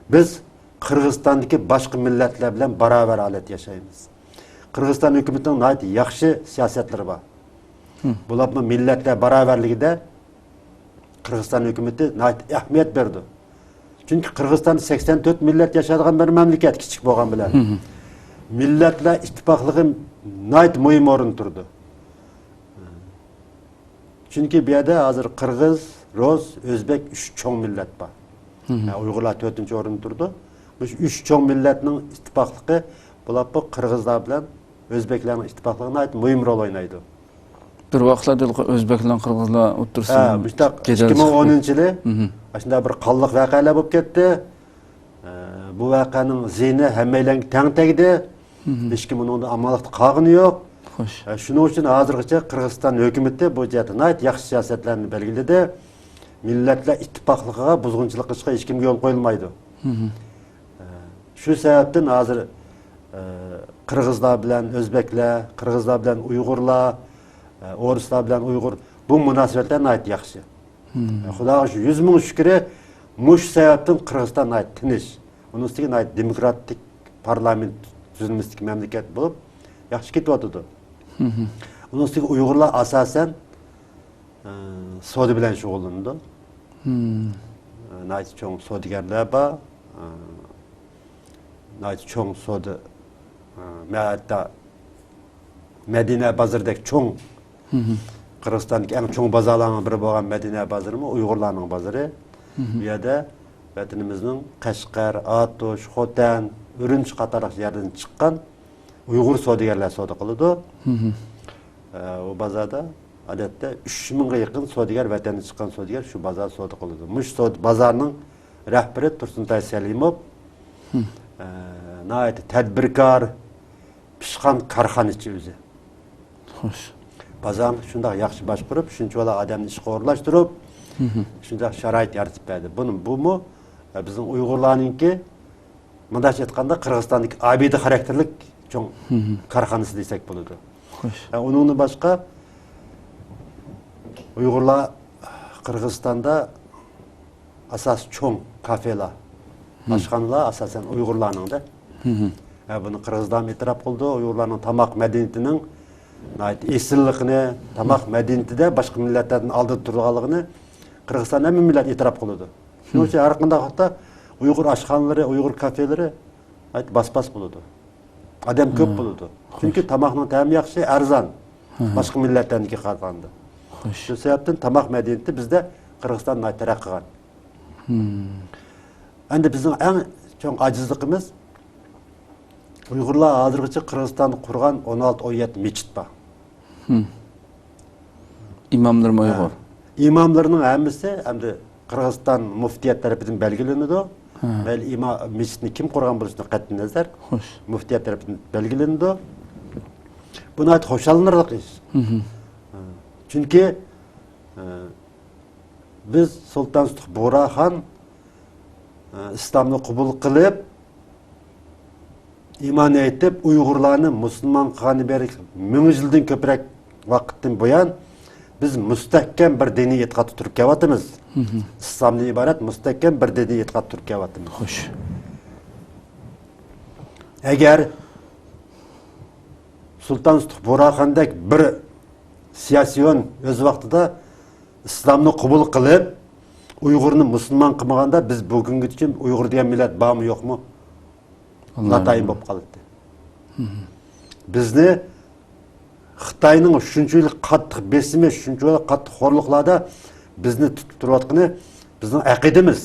بىز قىرغىزىستاندىكى باشقا مىللەتلەر بىلەن باراۋەر ھالەتتە ياشايمىز. قىرغىزىستان ھۆكۈمىتىنىڭ ناھايىتى ياخشى سىياسەتلىرى بار. مم. بولۇپمۇ مىللەتلەر باراۋەرلىكىدە قىرغىزىستان ھۆكۈمىتى ناھايىتى ئەھمىيەت بېرىدۇ. چۈنكى قىرغىزىستاندا سەكسەن تۆت مىللەت ياشايدىغان بىر مەملىكەت، كىچىك بولغان بىلەن. مم. مىللەتلەر ئىتتىپاقلىقى ناھايىتى مۇھىم ئورۇندا تۇرىدۇ. چۈنكى بۇ يەردە ھازىر قىرغىز، رۇس، ئۆزبېك ئۈچ چوڭ مىللەت بار. مم. يا، ئۇيغۇرلار تۆتىنچى ئورۇندا تۇرىدۇ. مۇشۇ ئۈچ چوڭ مىللەتنىڭ ئىتتىپاقلىقى بولۇپمۇ قىرغىزلار بىلەن ئۆزبېكلەرنىڭ ئىتتىپاقلىقى ناھايىتى مۇھىم رول ئوينايدۇ. بىر ۋاقىتلاردا ئۆزبەك بىلەن قىرغىزلار ئوتتۇرىسىدا ھە، مۇشۇنداق جېدەل ئىككى مىڭ ئونىنچى يىلى، مم، ئاشۇنداق بىر قانلىق ۋەقەلەر بولۇپ كەتتى. ئە، بۇ ۋەقەنىڭ زىيىنى ھەممەيلەنگە تەڭ تەگدى. مم. ھېچكىم ئۇنىڭدىن ئامانلىقتا قالغىنى يوق. خوش. ئە، شۇنىڭ ئۈچۈن ھازىرغىچە قىرغىزىستان ھۆكۈمىتى بۇ جەھەتتە ناھايىتى ياخشى سىياسەتلەرنى بەلگىلىدى. مىللەتلەر ئىتتىپاقلىقىغا بۇزغۇنچىلىق قىلىشقا ھېچكىمگە يول قويۇلمايدۇ. مم. ئە، شۇ سەۋەبتىن ھازىر، ئە، قىرغىزلار بىلەن ئۆزبەكلەر، قىرغىزلار بىلەن ئۇيغۇرلار، ئە، ئورۇسلار بىلەن ئۇيغۇر، بۇ مۇناسىۋەتلەر ناھايىتى ياخشى. مم. خۇداغا شۈ-، يۈز مىڭ شۈكرى، مۇشۇ سەۋەبتىن قىرغىزىستان ناھايىتى تىنچ. ئۇنىڭ ئۈستىگە ناھايىتى دېموكراتىك پارلامېنت تۈزۈلمىسىدىكى مەملىكەت بولۇپ، ياخشى كېتىۋاتىدۇ. مم. ئۇنىڭ ئۈستىگە ئۇيغۇرلار ئاساسەن، ئە، سودا بىلەن شۇغۇللىنىدۇ. مم. ئە، ناھايىتى چوڭ سودىگەرلەر بار. ئە، ناھايىتى چوڭ سودا، ئە، ھەتتا مەدىنە بازىرىدەك چوڭ، قىرغىزىستاندىكى ئەڭ چوڭ بازارلارنىڭ بىرى بولغان مەدىنە بازىرىمۇ ئۇيغۇرلارنىڭ بازىرى. بۇ يەردە ۋەتىنىمىزنىڭ قەشقەر، ئاتۇش، خوتەن، ئۈرۈمچى قاتارلىق يەردىن چىققان ئۇيغۇر سودىگەرلەر سودا قىلىدۇ. ئە، ئۇ بازاردا ئادەتتە ئۈچ مىڭغا يېقىن سودىگەر، ۋەتەندىن چىققان سودىگەر شۇ بازاردا سودا قىلىدۇ. مۇشۇ سودا بازارنىڭ رەھبىرى تۇرسۇنتاي سەلىموف، ئە، ناھايىتى تەدبىركار، پىشقان كارخانىچى ئۆزى. خوش. بازارنى شۇنداق ياخشى باشقۇرۇپ، شۇنچىۋالا ئادەمنى ئىشقا ئورۇنلاشتۇرۇپ، شۇنداق شارائىت يارىتىپ بەردى. بۇنى، بۇمۇ، ئە، بىزنىڭ ئۇيغۇرلارنىڭكى، مۇنداقچە ئېيتقاندا، قىرغىزىستاندىكى ئابىدە خاراكتېرلىك چوڭ كارخانىسى دېسەك بولىدۇ. خوش. ئە، ئۇنىڭدىن باشقا، ئۇيغۇرلار قىرغىزىستاندا ئاساسىي چوڭ كافېلار، ئاشخانىلار ئاساسەن ئۇيغۇرلارنىڭ-دە. ھە، بۇنى قىرغىزلارمۇ ئېتىراپ قىلىدۇ. ئۇيغۇرلارنىڭ تاماق مەدەنىيىتىنىڭ ناھايىتى ئېسىللىقىنى، تاماق مەدەنىيىتىدە باشقا مىللەتلەردىن ئالدىدا تۇرىدىغانلىقىنى قىرغىزىستاندا ھەممە مىللەت ئېتىراپ قىلىدۇ. شۇنىڭ ئۈچۈن ھەر قانداق ۋاقىتتا ئۇيغۇر ئاشخانىلىرى، ئۇيغۇر كافېلىرى ناھايىتى باس-باس بولىدۇ. ئادەم كۆپ بولىدۇ. چۈنكى تاماقنىڭ تەمى ياخشى، ئەرزان. باشقا مىللەتلەرنىڭكىگە قارىغاندا. خوش. شۇ سەۋەبتىن تاماق مەدەنىيىتى بىزدە، قىرغىزىستاندا ناھايىتى تەرەققىي قىلغان. ئەمدى بىزنىڭ ئەڭ چوڭ ئاجىزلىقىمىز، ئۇيغۇرلار ھازىرغىچە قىرغىزىستاندا قۇرغان ئون ئالتە، ئون يەتتە مەسچىت بار. ئىماملىرىمۇ ئۇيغۇر. ئىماملىرىنىڭ ھەممىسى ئەمدى قىرغىزىستان مۇفتىيەت تەرىپىدىن بەلگىلىنىدۇ. مەيلى ئىما-، مەسچىتنى كىم قۇرغان بولۇشىدىن قەتئىينەزەر، مۇفتىيەت تەرىپىدىن بەلگىلىنىدۇ. بۇ ناھايىتى خۇشاللىنارلىق ئىش. چۈنكى، ئە، بىز سۇلتان سۇتۇق بۇغراخان، ئە، ئىسلامنى قوبۇل قىلىپ، ئىمان ئېيتىپ، ئۇيغۇرلارنى مۇسۇلمان قىلغاندىن بېرى مىڭ يىلدىن كۆپرەك ۋاقىتتىن بۇيان بىز مۇستەھكەم بىر دىنىي ئېتىقادتا تۇرۇپ كېلىۋاتىمىز. ئىسلامدىن ئىبارەت مۇستەھكەم بىر دىنىي ئېتىقادتا تۇرۇپ كېلىۋاتىمىز. خوش. ئەگەر سۇلتان سۇتۇق بۇغراخاندەك بىر سىياسىيون ئۆز ۋاقتىدا ئىسلامنى قوبۇل قىلىپ، ئۇيغۇرنى مۇسۇلمان قىلمىغاندا، بىز بۈگۈنگىچە ئۇيغۇر دېگەن مىللەت بارمۇ، يوقمۇ؟ ناتايىن بولۇپ قالاتتى. بىزنى خىتاينىڭ شۇنچىلىك قاتتىق بېسىمى، شۇنچىلىك قاتتىق خورلۇقلاردا بىزنى تۇتۇپ تۇرۇۋاتقىنى بىزنىڭ ئەقىدىمىز.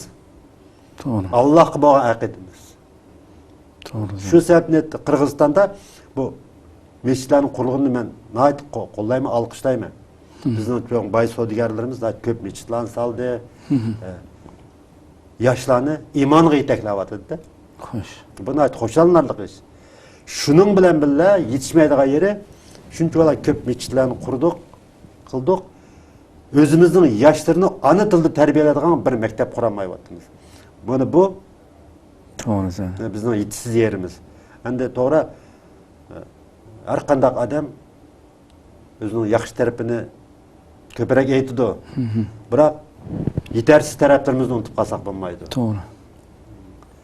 توغرا. ئاللاھقا بولغان ئەقىدىمىز. توغرا. شۇ سەۋەبتىن قىرغىزىستاندا بۇ مەسچىتلەرنىڭ قۇرۇلغىنىنى مەن ناھايىتى قو-، قوللايمەن، ئالقىشلايمەن. بىزنىڭ چوڭ باي سودىگەرلىرىمىز ناھايىتى كۆپ مەسچىتلەرنى سالدى. ئە، ياشلارنى ئىمانغا يېتەكلەۋاتىدۇ-دە. خوش. بۇ ناھايىتى خۇشاللىنارلىق ئىش. شۇنىڭ بىلەن بىللە، يېتىشمەيدىغان يېرى، شۇنچىۋالا كۆپ مەسچىتلەرنى قۇردۇق، قىلدۇق. ئۆزىمىزنىڭ ياشلىرىنى ئانا تىلدا تەربىيەلەيدىغان بىر مەكتەپ قۇرالمايۋاتىمىز. بۇنى بۇ، توغرا. بىزنىڭ يېتىشسىز يېرىمىز. ئەمدى توغرا، ھەر قانداق ئادەم ئۆزىنىڭ ياخشى تەرىپىنى كۆپرەك ئېيتىدۇ. بىراق، يېتەرسىز تەرەپلىرىمىزنى ئۇنتۇپ قالساق بولمايدۇ. توغرا.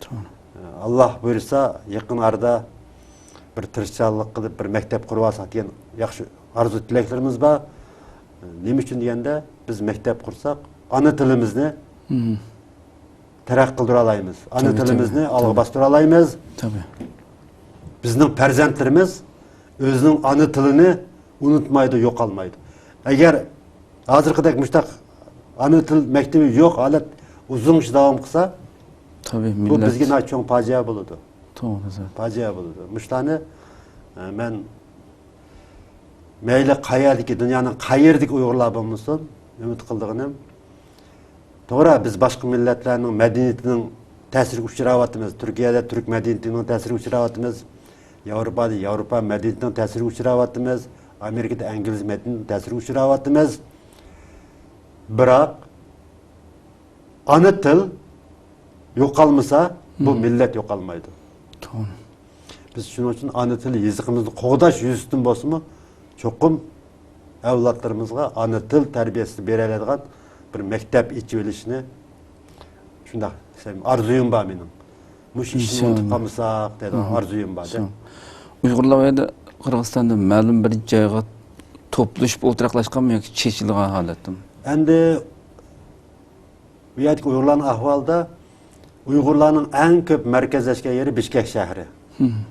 توغرا. ئاللا بۇيرۇسا، يېقىن ئارىدا بىر تىرىشچانلىق قىلىپ، بىر مەكتەپ قۇرۇۋالساق دېگەن ياخشى ئارزۇ تىلەكلىرىمىز بار. نېمە ئۈچۈن دېگەندە، بىز مەكتەپ قۇرساق، ئانا تىلىمىزنى تەرەققىي قىلدۇرالايمىز. ئانا تىلىمىزنى ئالغا باستۇرالايمىز. بىزنىڭ پەرزەنتلىرىمىز ئۆزىنىڭ ئانا تىلىنى ئۇنتۇمايدۇ، يوقالمايدۇ. ئەگەر ھازىرقىدەك مۇشۇنداق ئانا تىل مەكتىپى يوق ھالەت ئۇزۇنغىچە داۋام قىلسا، بۇ بىزگە ناھايىتى چوڭ پاجىئە بولىدۇ. توغرا. پاجىئە بولىدۇ. مۇشۇلارنى، ئە، مەن مەيلى قەيەردىكى، دۇنيانىڭ قەيىرىدىكى ئۇيغۇرلار بولمىسۇن، ئۈمىد قىلىدىغىنىم، توغرا، بىز باشقا مىللەتلەرنىڭ مەدەنىيىتىنىڭ تەسىرىگە ئۇچراۋاتىمىز. تۈركىيەدە تۈرك مەدەنىيىتىنىڭ تەسىرىگە ئۇچراۋاتىمىز. ياۋروپادا ياۋروپا مەدەنىيىتىنىڭ تەسىرىگە ئۇچراۋاتىمىز. ئامېرىكىدا ئىنگلىز مەدەنىيىتىنىڭ تەسىرىگە ئۇچراۋاتىمىز. بىراق، ئانا تىل يوقالمىسا، بۇ مىللەت يوقالمايدۇ. توغرا. بىز شۇنىڭ ئۈچۈن ئانا تىل يېزىقىمىزنى قوغداش يۈزىسىدىن بولسىمۇ، چوقۇم ئەۋلادلىرىمىزغا ئانا تىل تەربىيەسىنى بېرەلەيدىغان بىر مەكتەپ ئېچىۋېلىشنى شۇنداق دېسەم، ئارزۇيۇم بار مېنىڭ. مۇشۇ ئىشنى ئۇنتۇپ قالمىساق دەيدىغان ئارزۇيۇم بار. ئۇيغۇرلار ئۇ يەردە قىرغىزىستاندا مەلۇم بىر جايغا توپلىشىپ ئولتۇراقلاشقانمۇ ياكى چېچىلغان ھالەتتىمۇ؟ ئەمدى بۇ يەردىكى ئۇيغۇرلارنىڭ ئەھۋالىدا ئۇيغۇرلارنىڭ ئەڭ كۆپ مەركەزلەشكەن يېرى بىشكەك شەھىرى. مم.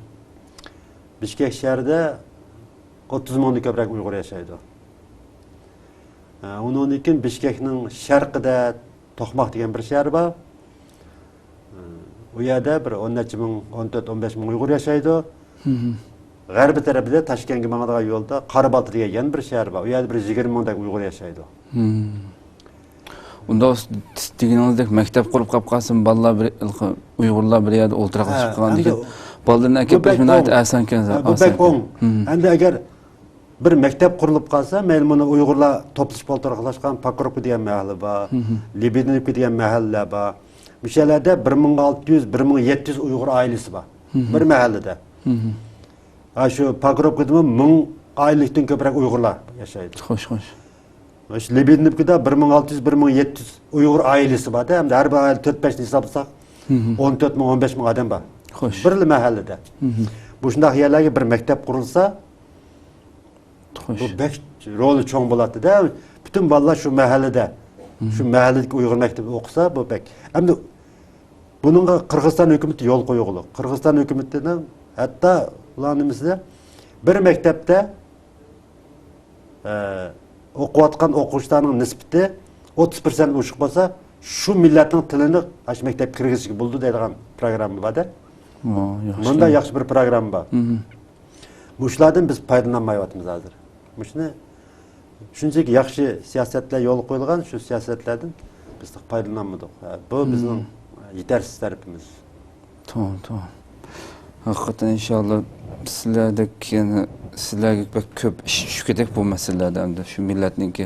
بىشكەك شەھىرىدە ئوتتۇز مىڭدىن كۆپرەك ئۇيغۇر ياشايدۇ. ئە، ئۇنىڭدىن كېيىن بىشكەكنىڭ شەرقىدە توقماق دېگەن بىر شەھەر بار. ئە، ئۇ يەردە بىر ئون نەچچە مىڭ، ئون تۆت، ئون بەش مىڭ ئۇيغۇر ياشايدۇ. مم. غەربىي تەرىپىدە تاشكەنتكە ماڭىدىغان يولدا قارابالتا دېگەن يەنە بىر شەھەر بار. ئۇ يەردە بىر يىگىرمە مىڭدەك ئۇيغۇر ياشايدۇ. مم. ئۇنداق دېگىنىڭىزدەك مەكتەپ قۇرۇپ قاپ قالسىمۇ، بالىلار بىر، ئۇيغۇرلار بىر يەردە ئولتۇراقلىشىپ ھە، قالغاندىن ئەمدى كېيىن بالىلارنى بۇ ئەكەپ بەك بېرىش ناھايىتى ئوڭ. ئاسانكەن، ھە، بۇ بەك ئاسانكەن. ئوڭ. مم. ئەمدى ئەگەر بىر مەكتەپ قۇرۇلۇپ قالسا، مەيلى مانا ئۇيغۇرلار توپلىشىپ ئولتۇراقلاشقان پوكروفكا دېگەن مەھەللە بار، مم. لېبېدىنوۋكا دېگەن مەھەللىلەر بار. مۇشۇ يەرلەردە بىر مىڭ ئالتە يۈز، بىر مىڭ يەتتە يۈز ئۇيغۇر ئائىلىسى بار. مم. بىر مەھەللىدە. مم. ھە، شۇ پوكروفكىدىمۇ مىڭ ئائىلىلىكتىن كۆپرەك ئۇيغۇرلار ياشايدۇ. خوش، خوش. مۇشۇ لېبېدىنوۋكىدا بىر مىڭ ئالتە يۈز، بىر مىڭ يەتتە يۈز ئۇيغۇر ئائىلىسى بار-دە، ھەمدە ھەر بىر ئائىلە تۆت بەشنى ھېسابلىساق، مم. ئون تۆت مىڭ، ئون بەش مىڭ ئادەم بار. خوش. بىرلا مەھەللىدە. مم. بۇ شۇنداق يەرلەرگە بىر مەكتەپ قۇرۇلسا، خوش. بۇ بەك رولى چوڭ بولاتتى-دە. پۈتۈن بالىلار شۇ مەھەللىدە، مم. شۇ مەھەللىدىكى ئۇيغۇر مەكتىپىدە ئوقۇسا، بۇ بەك. ئەمدى بۇنىڭغا قىرغىزىستان ھۆكۈمىتى يول قويغۇلۇق. قىرغىزىستان ھۆكۈمىتىنىڭ ھەتتا ئۇلارنىڭ نېمىسىدە بىر مەكتەپتە ئە، ئوقۇۋاتقان ئوقۇغۇچىلارنىڭ نىسبىتى ئوتتۇز پىرسەنت ئوشۇق بولسا، شۇ مىللەتنىڭ تىلىنى ئاشۇ مەكتەپكە كىرگۈزۈشكە بولىدۇ دەيدىغان پروگرامما بار-دە. ئو، ياخشى. مۇنداق ياخشى بىر پروگرامما بار. مم. مۇشۇلاردىن بىز پايدىلانمايۋاتىمىز ھازىر. مۇشۇنى شۇنچىلىك ياخشى سىياسەتلەر يولغا قويۇلغان، شۇ سىياسەتلەردىن بىز پايدىلانمىدۇق. بۇ بىزنىڭ مم. يېتەرسىز تەرىپىمىز. توغرا، توغرا. ھەقىقەتەن ئىنشاللا سىلەردەك يەنە سىلەرگە بەك كۆپ ئىش چۈشكۈدەك بۇ مەسىلىلەردە ئەمدى شۇ مىللەتنىڭكى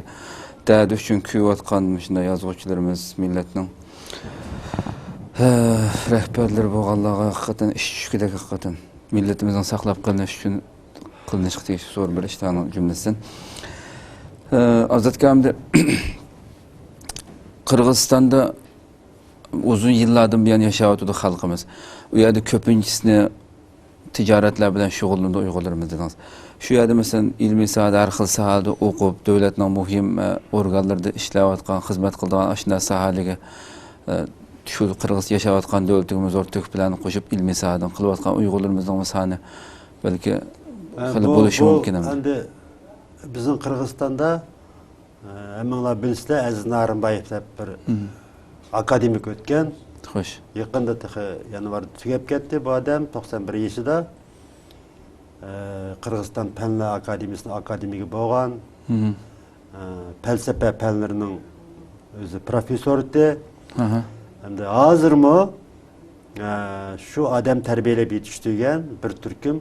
دەردى ئۈچۈن كۆيۈۋاتقان مۇشۇنداق يازغۇچىلىرىمىز، مىللەتنىڭ، ھە، رەھبەرلىرى بولغانلارغا ھەقىقەتەن ئىش چۈشكۈدەك ھەقىقەتەن. مىللىتىمىزنىڭ ساقلاپ قېلىنىشى ئۈچۈن قىلىنىشقا تېگىشلىك زور بىر ئىشلارنىڭ جۈملىسىدىن. ھە، ئازادكا ئەمدى قىرغىزىستاندا ئۇزۇن يىللاردىن بۇيان ياشاۋاتىدۇ خەلقىمىز. ئۇ يەردە كۆپىنچىسىنى تىجارەتلەر بىلەن شۇغۇللىنىدۇ ئۇيغۇرلىرىمىز دېدىڭىز. شۇ يەردە مەسىلەن ئىلمىي ساھەدە، ھەر خىل ساھەدە ئوقۇپ، دۆلەتنىڭ مۇھىم، ئە، ئورگانلىرىدا ئىشلەۋاتقان، خىزمەت قىلىدىغان ئاشۇنداق ساھەلىرگە، ئە، شۇ قىرغىز ياشاۋاتقان دۆلىتىگىمۇ زور تۆھپىلەرنى قوشۇپ، ئىلمىي ساھەدىن قىلىۋاتقان ئۇيغۇرلىرىمىزنىڭمۇ سانى بەلكى ھە، خېلى بۇ، بولۇشى بۇ مۇمكىن ئەمدى. ئەمدى بىزنىڭ قىرغىزىستاندا ئە، ھەممىڭلار بىلىسىلەر، ئەزىز نارىنبايېف دەپ بىر مم. ئاكادېمىك ئۆتكەن. خوش. يېقىندا تېخى يانۋاردا تۈگەپ كەتتى بۇ ئادەم، توقسان بىر يېشىدا. ئە، قىرغىزىستان پەنلەر ئاكادېمىيىسىنىڭ ئاكادېمىكى بولغان. مم. ئە، پەلسەپە پەنلىرىنىڭ ئۆزى پروفېسسورى ئىدى. ئاھا. ئەمدى ھازىرمۇ، ئە، شۇ ئادەم تەربىيەلەپ يېتىشتۈرگەن بىر تۈركۈم،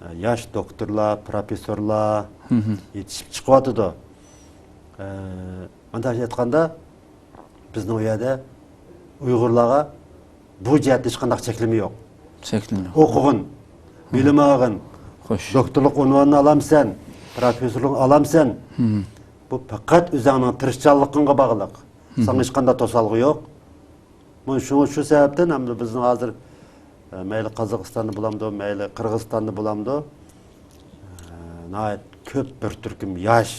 ئە، ياش دوكتورلار، پروفېسسورلار مم. يېتىشىپ چىقىۋاتىدۇ. ئە، مۇنداق ئېيتقاندا، بىزنىڭ ئۇ يەردە ئۇيغۇرلارغا بۇ جەھەتتە ھېچقانداق چەكلىمە يوق. چەكلىمە يوق. ئوقۇغىن، بىلىم ئالغىن، خوش. دوكتورلۇق ئۇنۋانىنى ئالامسەن، پروفېسسورلۇقنى ئالامسەن. مم. بۇ پەقەت ئۆزۈڭنىڭ تىرىشچانلىقىڭغا باغلىق. مم. ساڭا ھېچقانداق توسالغۇ يوق. مانا شۇ، شۇ سەۋەبتىن ئەمدى بىزنىڭ ھازىر، ئە، مەيلى قازاقىستاندا بولامدۇ، مەيلى قىرغىزىستاندا بولامدۇ، ئە، ناھايىتى كۆپ بىر تۈركۈم ياش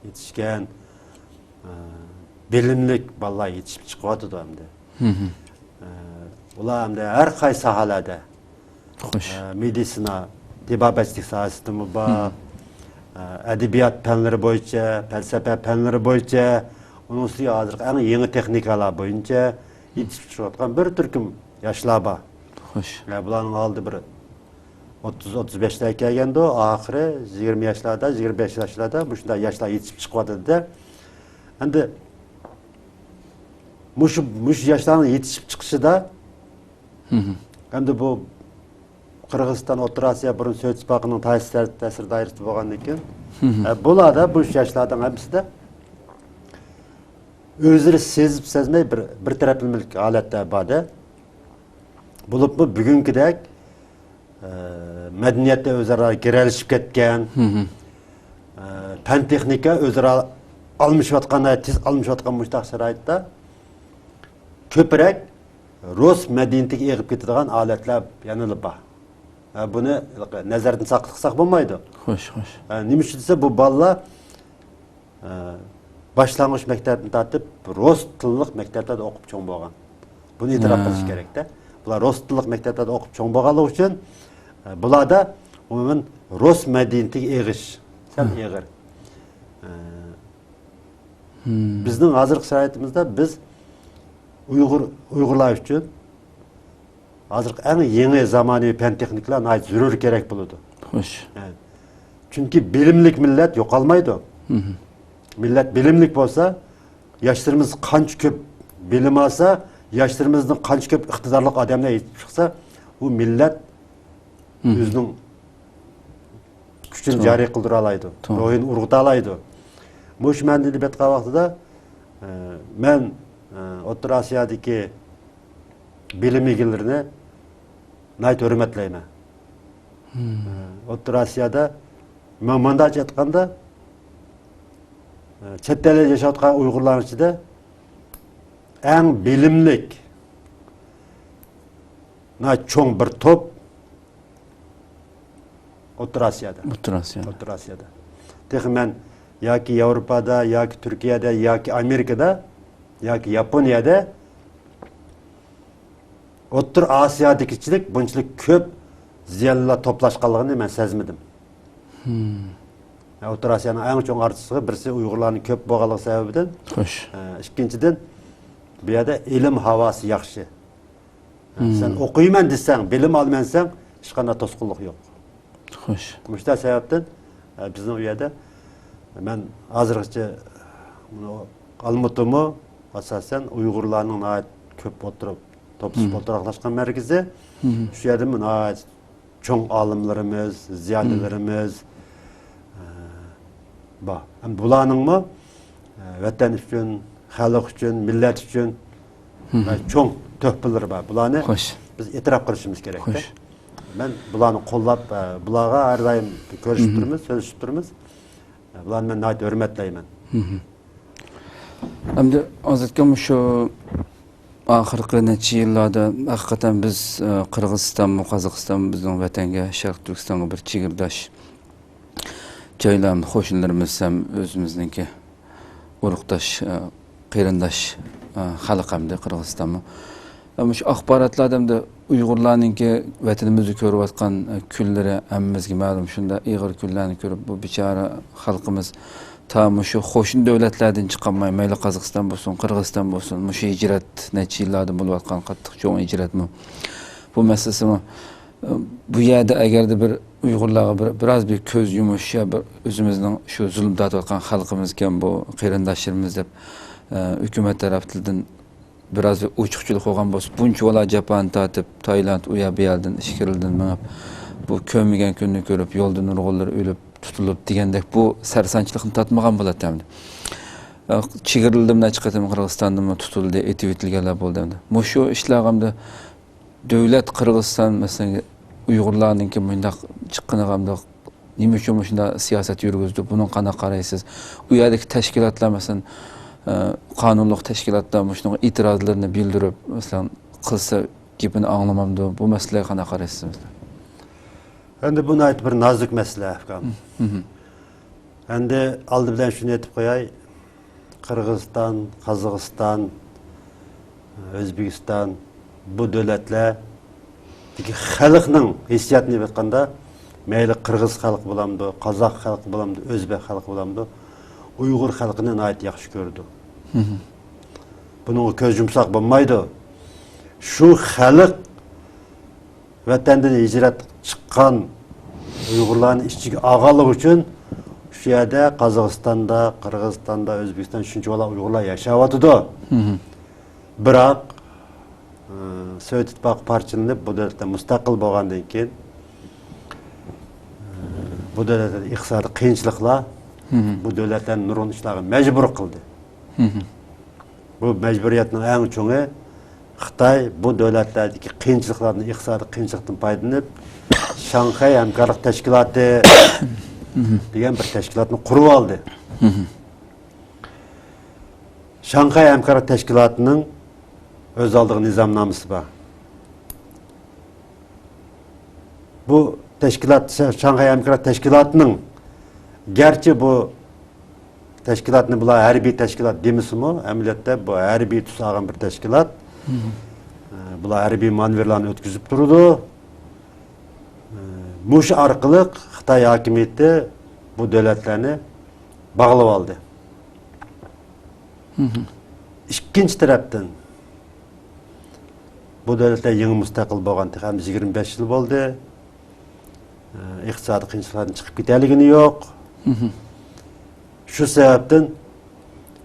يېتىشكەن، ئە، بىلىملىك بالىلار يېتىشىپ چىقىۋاتىدۇ ئەمدى. مم. ئە، ئۇلار ئەمدى ھەر قايسى ساھەلەردە، خوش. ئە، مېدىتسىنا، تېبابەتچىلىك ساھەسىدىمۇ بار. مم. ئە، ئەدەبىيات پەنلىرى بويىچە، پەلسەپە پەنلىرى بويىچە، ئۇنىڭ ئۈستىگە ھازىرقى ئەڭ يېڭى تېخنىكالار بويىچە يېتىشىپ چىقىۋاتقان بىر تۈركۈم ياشلار بار. خوش. ئە، بۇلارنىڭ ئالدى بىر ئوتتۇز، ئوتتۇز بەشلەرگە كەلگەندۇ، ئاخىرى يىگىرمە ياشلاردا، يىگىرمە بەش ياشلاردا مۇشۇنداق ياشلار يېتىشىپ چىقىۋاتىدۇ-دە. ئەمدى مۇشۇ، مۇشۇ ياشلارنىڭ يېتىشىپ چىقىشىدا، مم. ئەمدى بۇ قىرغىزىستان ئوتتۇرا ئاسىيا بۇرۇن سوۋېت ئىتتىپاقىنىڭ تەسىر، تەسىر دائىرىسىدە بولغاندىن كېيىن، مم. ئە، بۇلاردا، بۇ ياشلاردىن ھەممىسىدە ئۆزلىرى سېزىپ سەزمەي بىر، بىر تەرەپلىمىلىك ھالەتتە بار-دە. بولۇپمۇ بۈگۈنكىدەك، ئە، مەدەنىيەتتە ئۆزئارا گىرەلىشىپ كەتكەن، مم. ئە، پەن تېخنىكا ئۆزئارا ئالمىشىۋاتقان، تېز ئالمىشىۋاتقان مۇشۇنداق شارائىتتا كۆپرەك رۇس مەدەنىيىتىگە ئېغىپ كېتىدىغان ھالەتلەر يەنىلا بار. ھە، بۇنى نەزەردىن ساقىت قىلساق بولمايدۇ. خوش، خوش. ھە، نېمە ئۈچۈن دېسە، بۇ بالىلار، ھە، باشلانغۇچ مەكتەپتىن تارتىپ رۇس تىللىق مەكتەپلەردە ئوقۇپ چوڭ بولغان. بۇنى ئېتىراپ قىلىش كېرەكتە. بۇلار رۇس تىللىق مەكتەپلەردە ئوقۇپ چوڭ بولغانلىقى ئۈچۈن، ئە، بۇلاردا ئومۇمەن رۇس مەدەنىيىتىگە ئېغىش سەل ئېغىر. ئە، بىزنىڭ ھازىرقى شارائىتىمىزدا بىز ئۇيغۇر، ئۇيغۇرلار ئۈچۈن ھازىرقى ئەڭ يېڭى زامانىۋى پەن تېخنىكىلار ناھايىتى زۆرۈر كېرەك بولىدۇ. خوش. ئە، چۈنكى بىلىملىك مىللەت يوقالمايدۇ. مىللەت بىلىملىك بولسا، ياشلىرىمىز قانچە كۆپ بىلىم ئالسا، ياشلىرىمىزدىن قانچە كۆپ ئىقتىدارلىق ئادەملەر يېتىپ چىقسا، ئۇ مىللەت ئۆزىنىڭ كۈچىنى جارى قىلدۇرالايدۇ، روھىنى ئۇرغۇتالايدۇ. مۇشۇ مەنىدە بېتقان ۋاقتىدا، ئە، مەن، ئە، ئوتتۇرا ئاسىيادىكى بىلىم ئىگىلىرىنى ناھايىتى ھۆرمەتلەيمەن. ئوتتۇرا ئاسىيادا، مەن مۇنداقچە ئېيتقاندا، چەت ئەلدە ياشاۋاتقان ئۇيغۇرلارنىڭ ئىچىدە ئەڭ بىلىملىك، ناھايىتى چوڭ بىر توپ ئوتتۇرا ئاسىيادا. ئوتتۇرا ئاسىيادا. ئوتتۇرا ئاسىيادا. تېخى مەن ياكى ياۋروپادا، ياكى تۈركىيەدە، ياكى ئامېرىكىدا، ياكى ياپونىيەدە ئوتتۇرا ئاسىيادىكىچىلىك بۇنچىلىك كۆپ زىيالىيلار توپلاشقانلىقىنى مەن سەزمىدىم. ئوتتۇرا ئاسىيانىڭ ئەڭ چوڭ ئارتۇقچىلىقى بىرسى ئۇيغۇرلارنىڭ كۆپ بولغانلىقى سەۋەبىدىن، خوش. ئە، ئىككىنچىدىن، بۇ يەردە ئىلىم ھاۋاسى ياخشى. سەن ئوقۇيمەن دېسەڭ، بىلىم ئالىمەن دېسەڭ، ھېچقانداق توسقۇنلۇق يوق. خوش. مۇشۇنداق سەۋەبتىن، ئە، بىزنىڭ ئۇ يەردە مەن ھازىرغىچە بۇنى ئالمۇتىمۇ ئاساسەن ئۇيغۇرلارنىڭ ناھايىتى كۆپ ئولتۇرۇپ، توپلىشىپ ئولتۇراقلاشقان مەركىزى. شۇ يەردىمۇ ناھايىتى چوڭ ئالىملىرىمىز، زىيالىيلىرىمىز، ئە، بار. ھەم بۇلارنىڭمۇ، ئە، ۋەتەن ئۈچۈن، خەلق ئۈچۈن، مىللەت ئۈچۈن، ئە، چوڭ تۆھپىلىرى بار. بۇلارنى خوش. بىز ئېتىراپ قىلىشىمىز كېرەك. خوش. مەن بۇلارنى قوللاپ، ئە، بۇلارغا ھەر دائىم كۆرۈشۈپ تۇرىمىز، سۆزلىشىپ تۇرىمىز. ئە، بۇلارنى مەن ناھايىتى ھۆرمەتلەيمەن. ئەمدى ئازادكا مۇشۇ ئاخىرقى نەچچە يىللاردا ھەقىقەتەن بىز، ئە، قىرغىزىستانمۇ، قازاقىستانمۇ بىزنىڭ ۋەتەنگە، شەرقىي تۈركىستانغا بىر چېگرىداش جايلار، قوشنىلىرىمىز ھەم ئۆزىمىزنىڭكى ئۇرۇقداش، ئە، قېرىنداش، ئە، خەلق ئەمدى قىرغىزىستانمۇ. ئە، مۇشۇ ئاخباراتلاردا ئەمدى ئۇيغۇرلارنىڭكى ۋەتىنىمىزدە كۆرۈۋاتقان، ئە، كۈنلىرى ھەممىمىزگە مەلۇم. شۇنداق ئېغىر كۈنلەرنى كۆرۈپ، بۇ بىچارە خەلقىمىز تا مۇشۇ قوشنا دۆلەتلەردىن چىقالماي، مەيلى قازاقىستان بولسۇن، قىرغىزىستان بولسۇن، مۇشۇ ھىجرەت نەچچە يىللاردىن بولۇۋاتقان قاتتىق چوڭ ھىجرەتمۇ. بۇ مەسىلىسىمۇ، ئە، بۇ يەردە ئەگەردە بىر ئۇيغۇرلارغا بىر، بىراز بىر كۆز يۇمۇش يا بىر ئۆزىمىزنىڭ شۇ زۇلۇم تارتىۋاتقان خەلقىمىزكەن بۇ قېرىنداشلىرىمىز دەپ، ئە، ھۆكۈمەت تەرەپلىرىدىن بىراز بىر ئوچۇقچىلىق بولغان بولسا، بۇنچىۋالا جاپانى تارتىپ، تايلاند، ئۇ يەر، بۇ يەردىن ئىچكىرىلدىن مېڭىپ، بۇ كۆرمىگەن كۈننى كۆرۈپ، يولدا نۇرغۇنلىرى ئۆلۈپ، تۇتۇلۇپ دېگەندەك بۇ سەرسانچىلىقنى تارتمىغان بولاتتى ئەمدى. ئە، چېگرىلىدىمۇ نەچچە قېتىم قىرغىزىستاندىمۇ تۇتۇلدى، ئېتىۋېتىلگەنلەر بولدى ئەمدى. مۇشۇ ئىشلارغا ئەمدى دۆلەت قىرغىزىستان، مەسىلەن، ئۇيغۇرلارنىڭكى مۇنداق چىققىنىغا ئەمدى نېمە ئۈچۈن مۇشۇنداق سىياسەت يۈرگۈزدى؟ بۇنىڭغا قانداق قارايسىز؟ ئۇ يەردىكى تەشكىلاتلار، مەسىلەن، ئە، قانۇنلۇق تەشكىلاتلار مۇشۇنىڭغا ئېتىرازلىرىنى بىلدۈرۈپ، مەسىلەن، قىلسا گېپىنى ئاڭلىمامدۇ؟ بۇ مەسىلىگە قانداق قارايسىز، مەسىلەن؟ ئەمدى بۇ ناھايىتى بىر نازۇك مەسىلە، ئۇكام. ئەمدى ئالدى بىلەن شۇنى ئېيتىپ قوياي. قىرغىزىستان، قازاقىستان، ئۆزبېكىستان، بۇ دۆلەتلەردىكى خەلقنىڭ ھېسسىياتىنى ئېيتقاندا، مەيلى قىرغىز خەلقى بولامدۇ، قازاق خەلقى بولامدۇ، ئۆزبېك خەلقى بولامدۇ، ئۇيغۇر خەلقىنى ناھايىتى ياخشى كۆرىدۇ. بۇنىڭغا كۆز يۇمساق بولمايدۇ. شۇ خەلق ۋەتەندىن ھىجرەت چىققان ئۇيغۇرلارنى ئىچىگە ئالغانلىقى ئۈچۈن شۇ يەردە، قازاقىستاندا، قىرغىزىستاندا، ئۆزبېكىستاندا شۇنچىۋالا ئۇيغۇرلار ياشاۋاتىدۇ. بىراق، ئى، سوۋېت ئىتتىپاقى پارچىلىنىپ، بۇ دۆلەتلەر مۇستەقىل بولغاندىن كېيىن، ئى، بۇ دۆلەتلەردە ئىقتىسادىي قىيىنچىلىقلار بۇ دۆلەتلەرنى نۇرغۇن ئىشلارغا مەجبۇر قىلدى. بۇ مەجبۇرىيەتنىڭ ئەڭ چوڭى خىتاي بۇ دۆلەتلەردىكى قىيىنچىلىقلاردىن، ئىقتىسادىي قىيىنچىلىقتىن پايدىلىنىپ، شاڭخەي ھەمكارلىق تەشكىلاتى دېگەن بىر تەشكىلاتنى قۇرۇۋالدى. شاڭخەي ھەمكارلىق تەشكىلاتىنىڭ ئۆز ئالدىغا نىزامنامىسى بار. بۇ تەشكىلات، شاڭخەي ھەمكارلىق تەشكىلاتىنىڭ، گەرچە بۇ تەشكىلاتنى بۇلار ھەربىي تەشكىلات دېمىسىمۇ، ئەمەلىيەتتە بۇ ھەربىي تۈس ئالغان بىر تەشكىلات. بۇلار ھەربىي مانېۋىرلارنى ئۆتكۈزۈپ تۇرىدۇ. مۇشۇ ئارقىلىق خىتاي ھاكىمىيىتى بۇ دۆلەتلەرنى باغلىۋالدى. ئىككىنچى تەرەپتىن، بۇ دۆلەتلەر يېڭى مۇستەقىل بولغان تېخى يىگىرمە بەش يىل بولدى. ئىقتىسادىي قىيىنچىلىقلاردىن چىقىپ كېتەلىگىنى يوق. شۇ سەۋەبتىن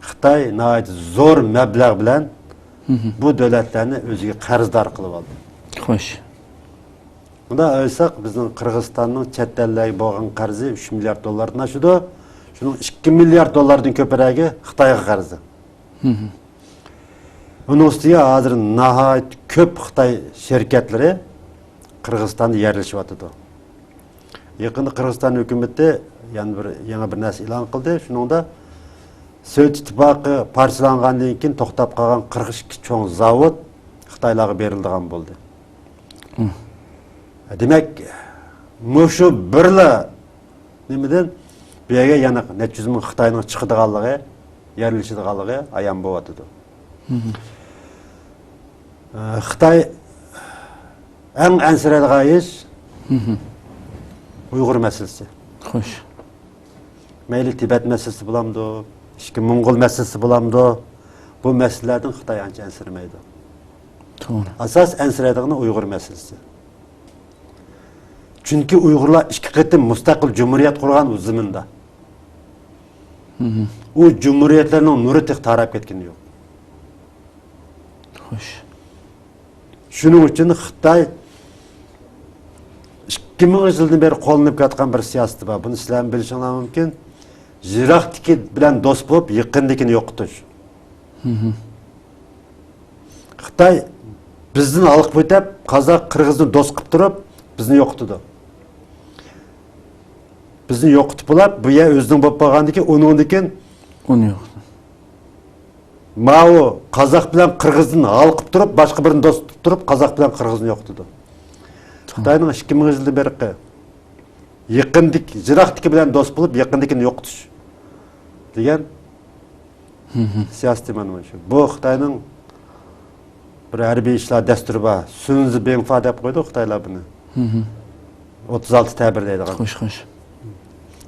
خىتاي ناھايىتى زور مەبلەغ بىلەن بۇ دۆلەتلەرنى ئۆزىگە قەرزدار قىلىۋالدى. خوش. مۇنداق ئويلىساق، بىزنىڭ قىرغىزىستاننىڭ چەت ئەللەرگە بولغان قەرزى ئۈچ مىليارد دوللاردىن ئاشىدۇ. شۇنىڭ ئىككى مىليارد دوللاردىن كۆپرەكى خىتايغا قەرزى. ئۇنىڭ ئۈستىگە ھازىر ناھايىتى كۆپ خىتاي شىركەتلىرى قىرغىزىستاندا يەرلىشىۋاتىدۇ. يېقىندا قىرغىزىستان ھۆكۈمىتى يەنە بىر، يېڭى بىر نەرسە ئېلان قىلدى. شۇنىڭدا سوۋېت ئىتتىپاقى پارچىلانغاندىن كېيىن توختاپ قالغان قىرىق ئىككى چوڭ زاۋۇت خىتايلارغا بېرىلىدىغان بولدى. دېمەك، مۇشۇ بىرلا نېمىدىن بۇ يەرگە يەنە نەچچە يۈز مىڭ خىتاينىڭ چىقىدىغانلىقى، يەرلىشىدىغانلىقى ئايان بولۇۋاتىدۇ. خىتاي ئەڭ ئەنسىرەيدىغان ئىش ئۇيغۇر مەسىلىسى. خوش. مەيلى تىبەت مەسىلىسى بولامدۇ، ئىچكى موڭغۇل مەسىلىسى بولامدۇ، بۇ مەسىلىلەردىن خىتاي ئانچە ئەنسىرىمەيدۇ. توغرا. ئاساس ئەنسىرەيدىغىنى ئۇيغۇر مەسىلىسى. چۈنكى ئۇيغۇرلار ئىككى قېتىم مۇستەقىل جۇمھۇرىيەت قۇرغان ئۇ زېمىندا. ئۇ جۇمھۇرىيەتلەرنىڭ نۇرى تېخى تاراپ كەتكىنى يوق. خوش. شۇنىڭ ئۈچۈن خىتاي ئىككى مىڭىنچى يىلدىن بېرى قوللىنىپ كېلىۋاتقان بىر سىياسىتى بار. بۇنى سىلەرمۇ بىلىشىڭلار مۇمكىن. يىراقتىكى بىلەن دوست بولۇپ، يېقىندىكىنى يوقىتىش. خىتاي بىزدىن ھالقىپ ئۆتۈپ، قازاق، قىرغىزنى دوست قىلىپ تۇرۇپ، بىزنى يوقىتىدۇ. بىزنى يوقىتىپ بولاپ، بۇ يەر ئۆزىنىڭ بولۇپ قالغاندىن كېيىن، ئۇنىڭدىن كېيىن ئۇنى يوق. ماۋۇ قازاق بىلەن قىرغىزدىن ھالقىپ تۇرۇپ، باشقا بىرىنى دوست تۇتۇپ تۇرۇپ، قازاق بىلەن قىرغىزنى يوقىتىدۇ. خىتاينىڭ ئىككى مىڭىنچى يىلدىن بېرىقى يېقىندىكى، يىراقتىكى بىلەن دوست بولۇپ، يېقىندىكىنى يوقىتىش دېگەن سىياسىتى مانا شۇ. بۇ خىتاينىڭ بىر ھەربىي ئىشلار دەستۇرى بار. سۈنزى بىڭفا دەپ قويىدۇ خىتايلار بۇنى. ئوتتۇز ئالتە تەبىر دەيدىغان. خوش، خوش.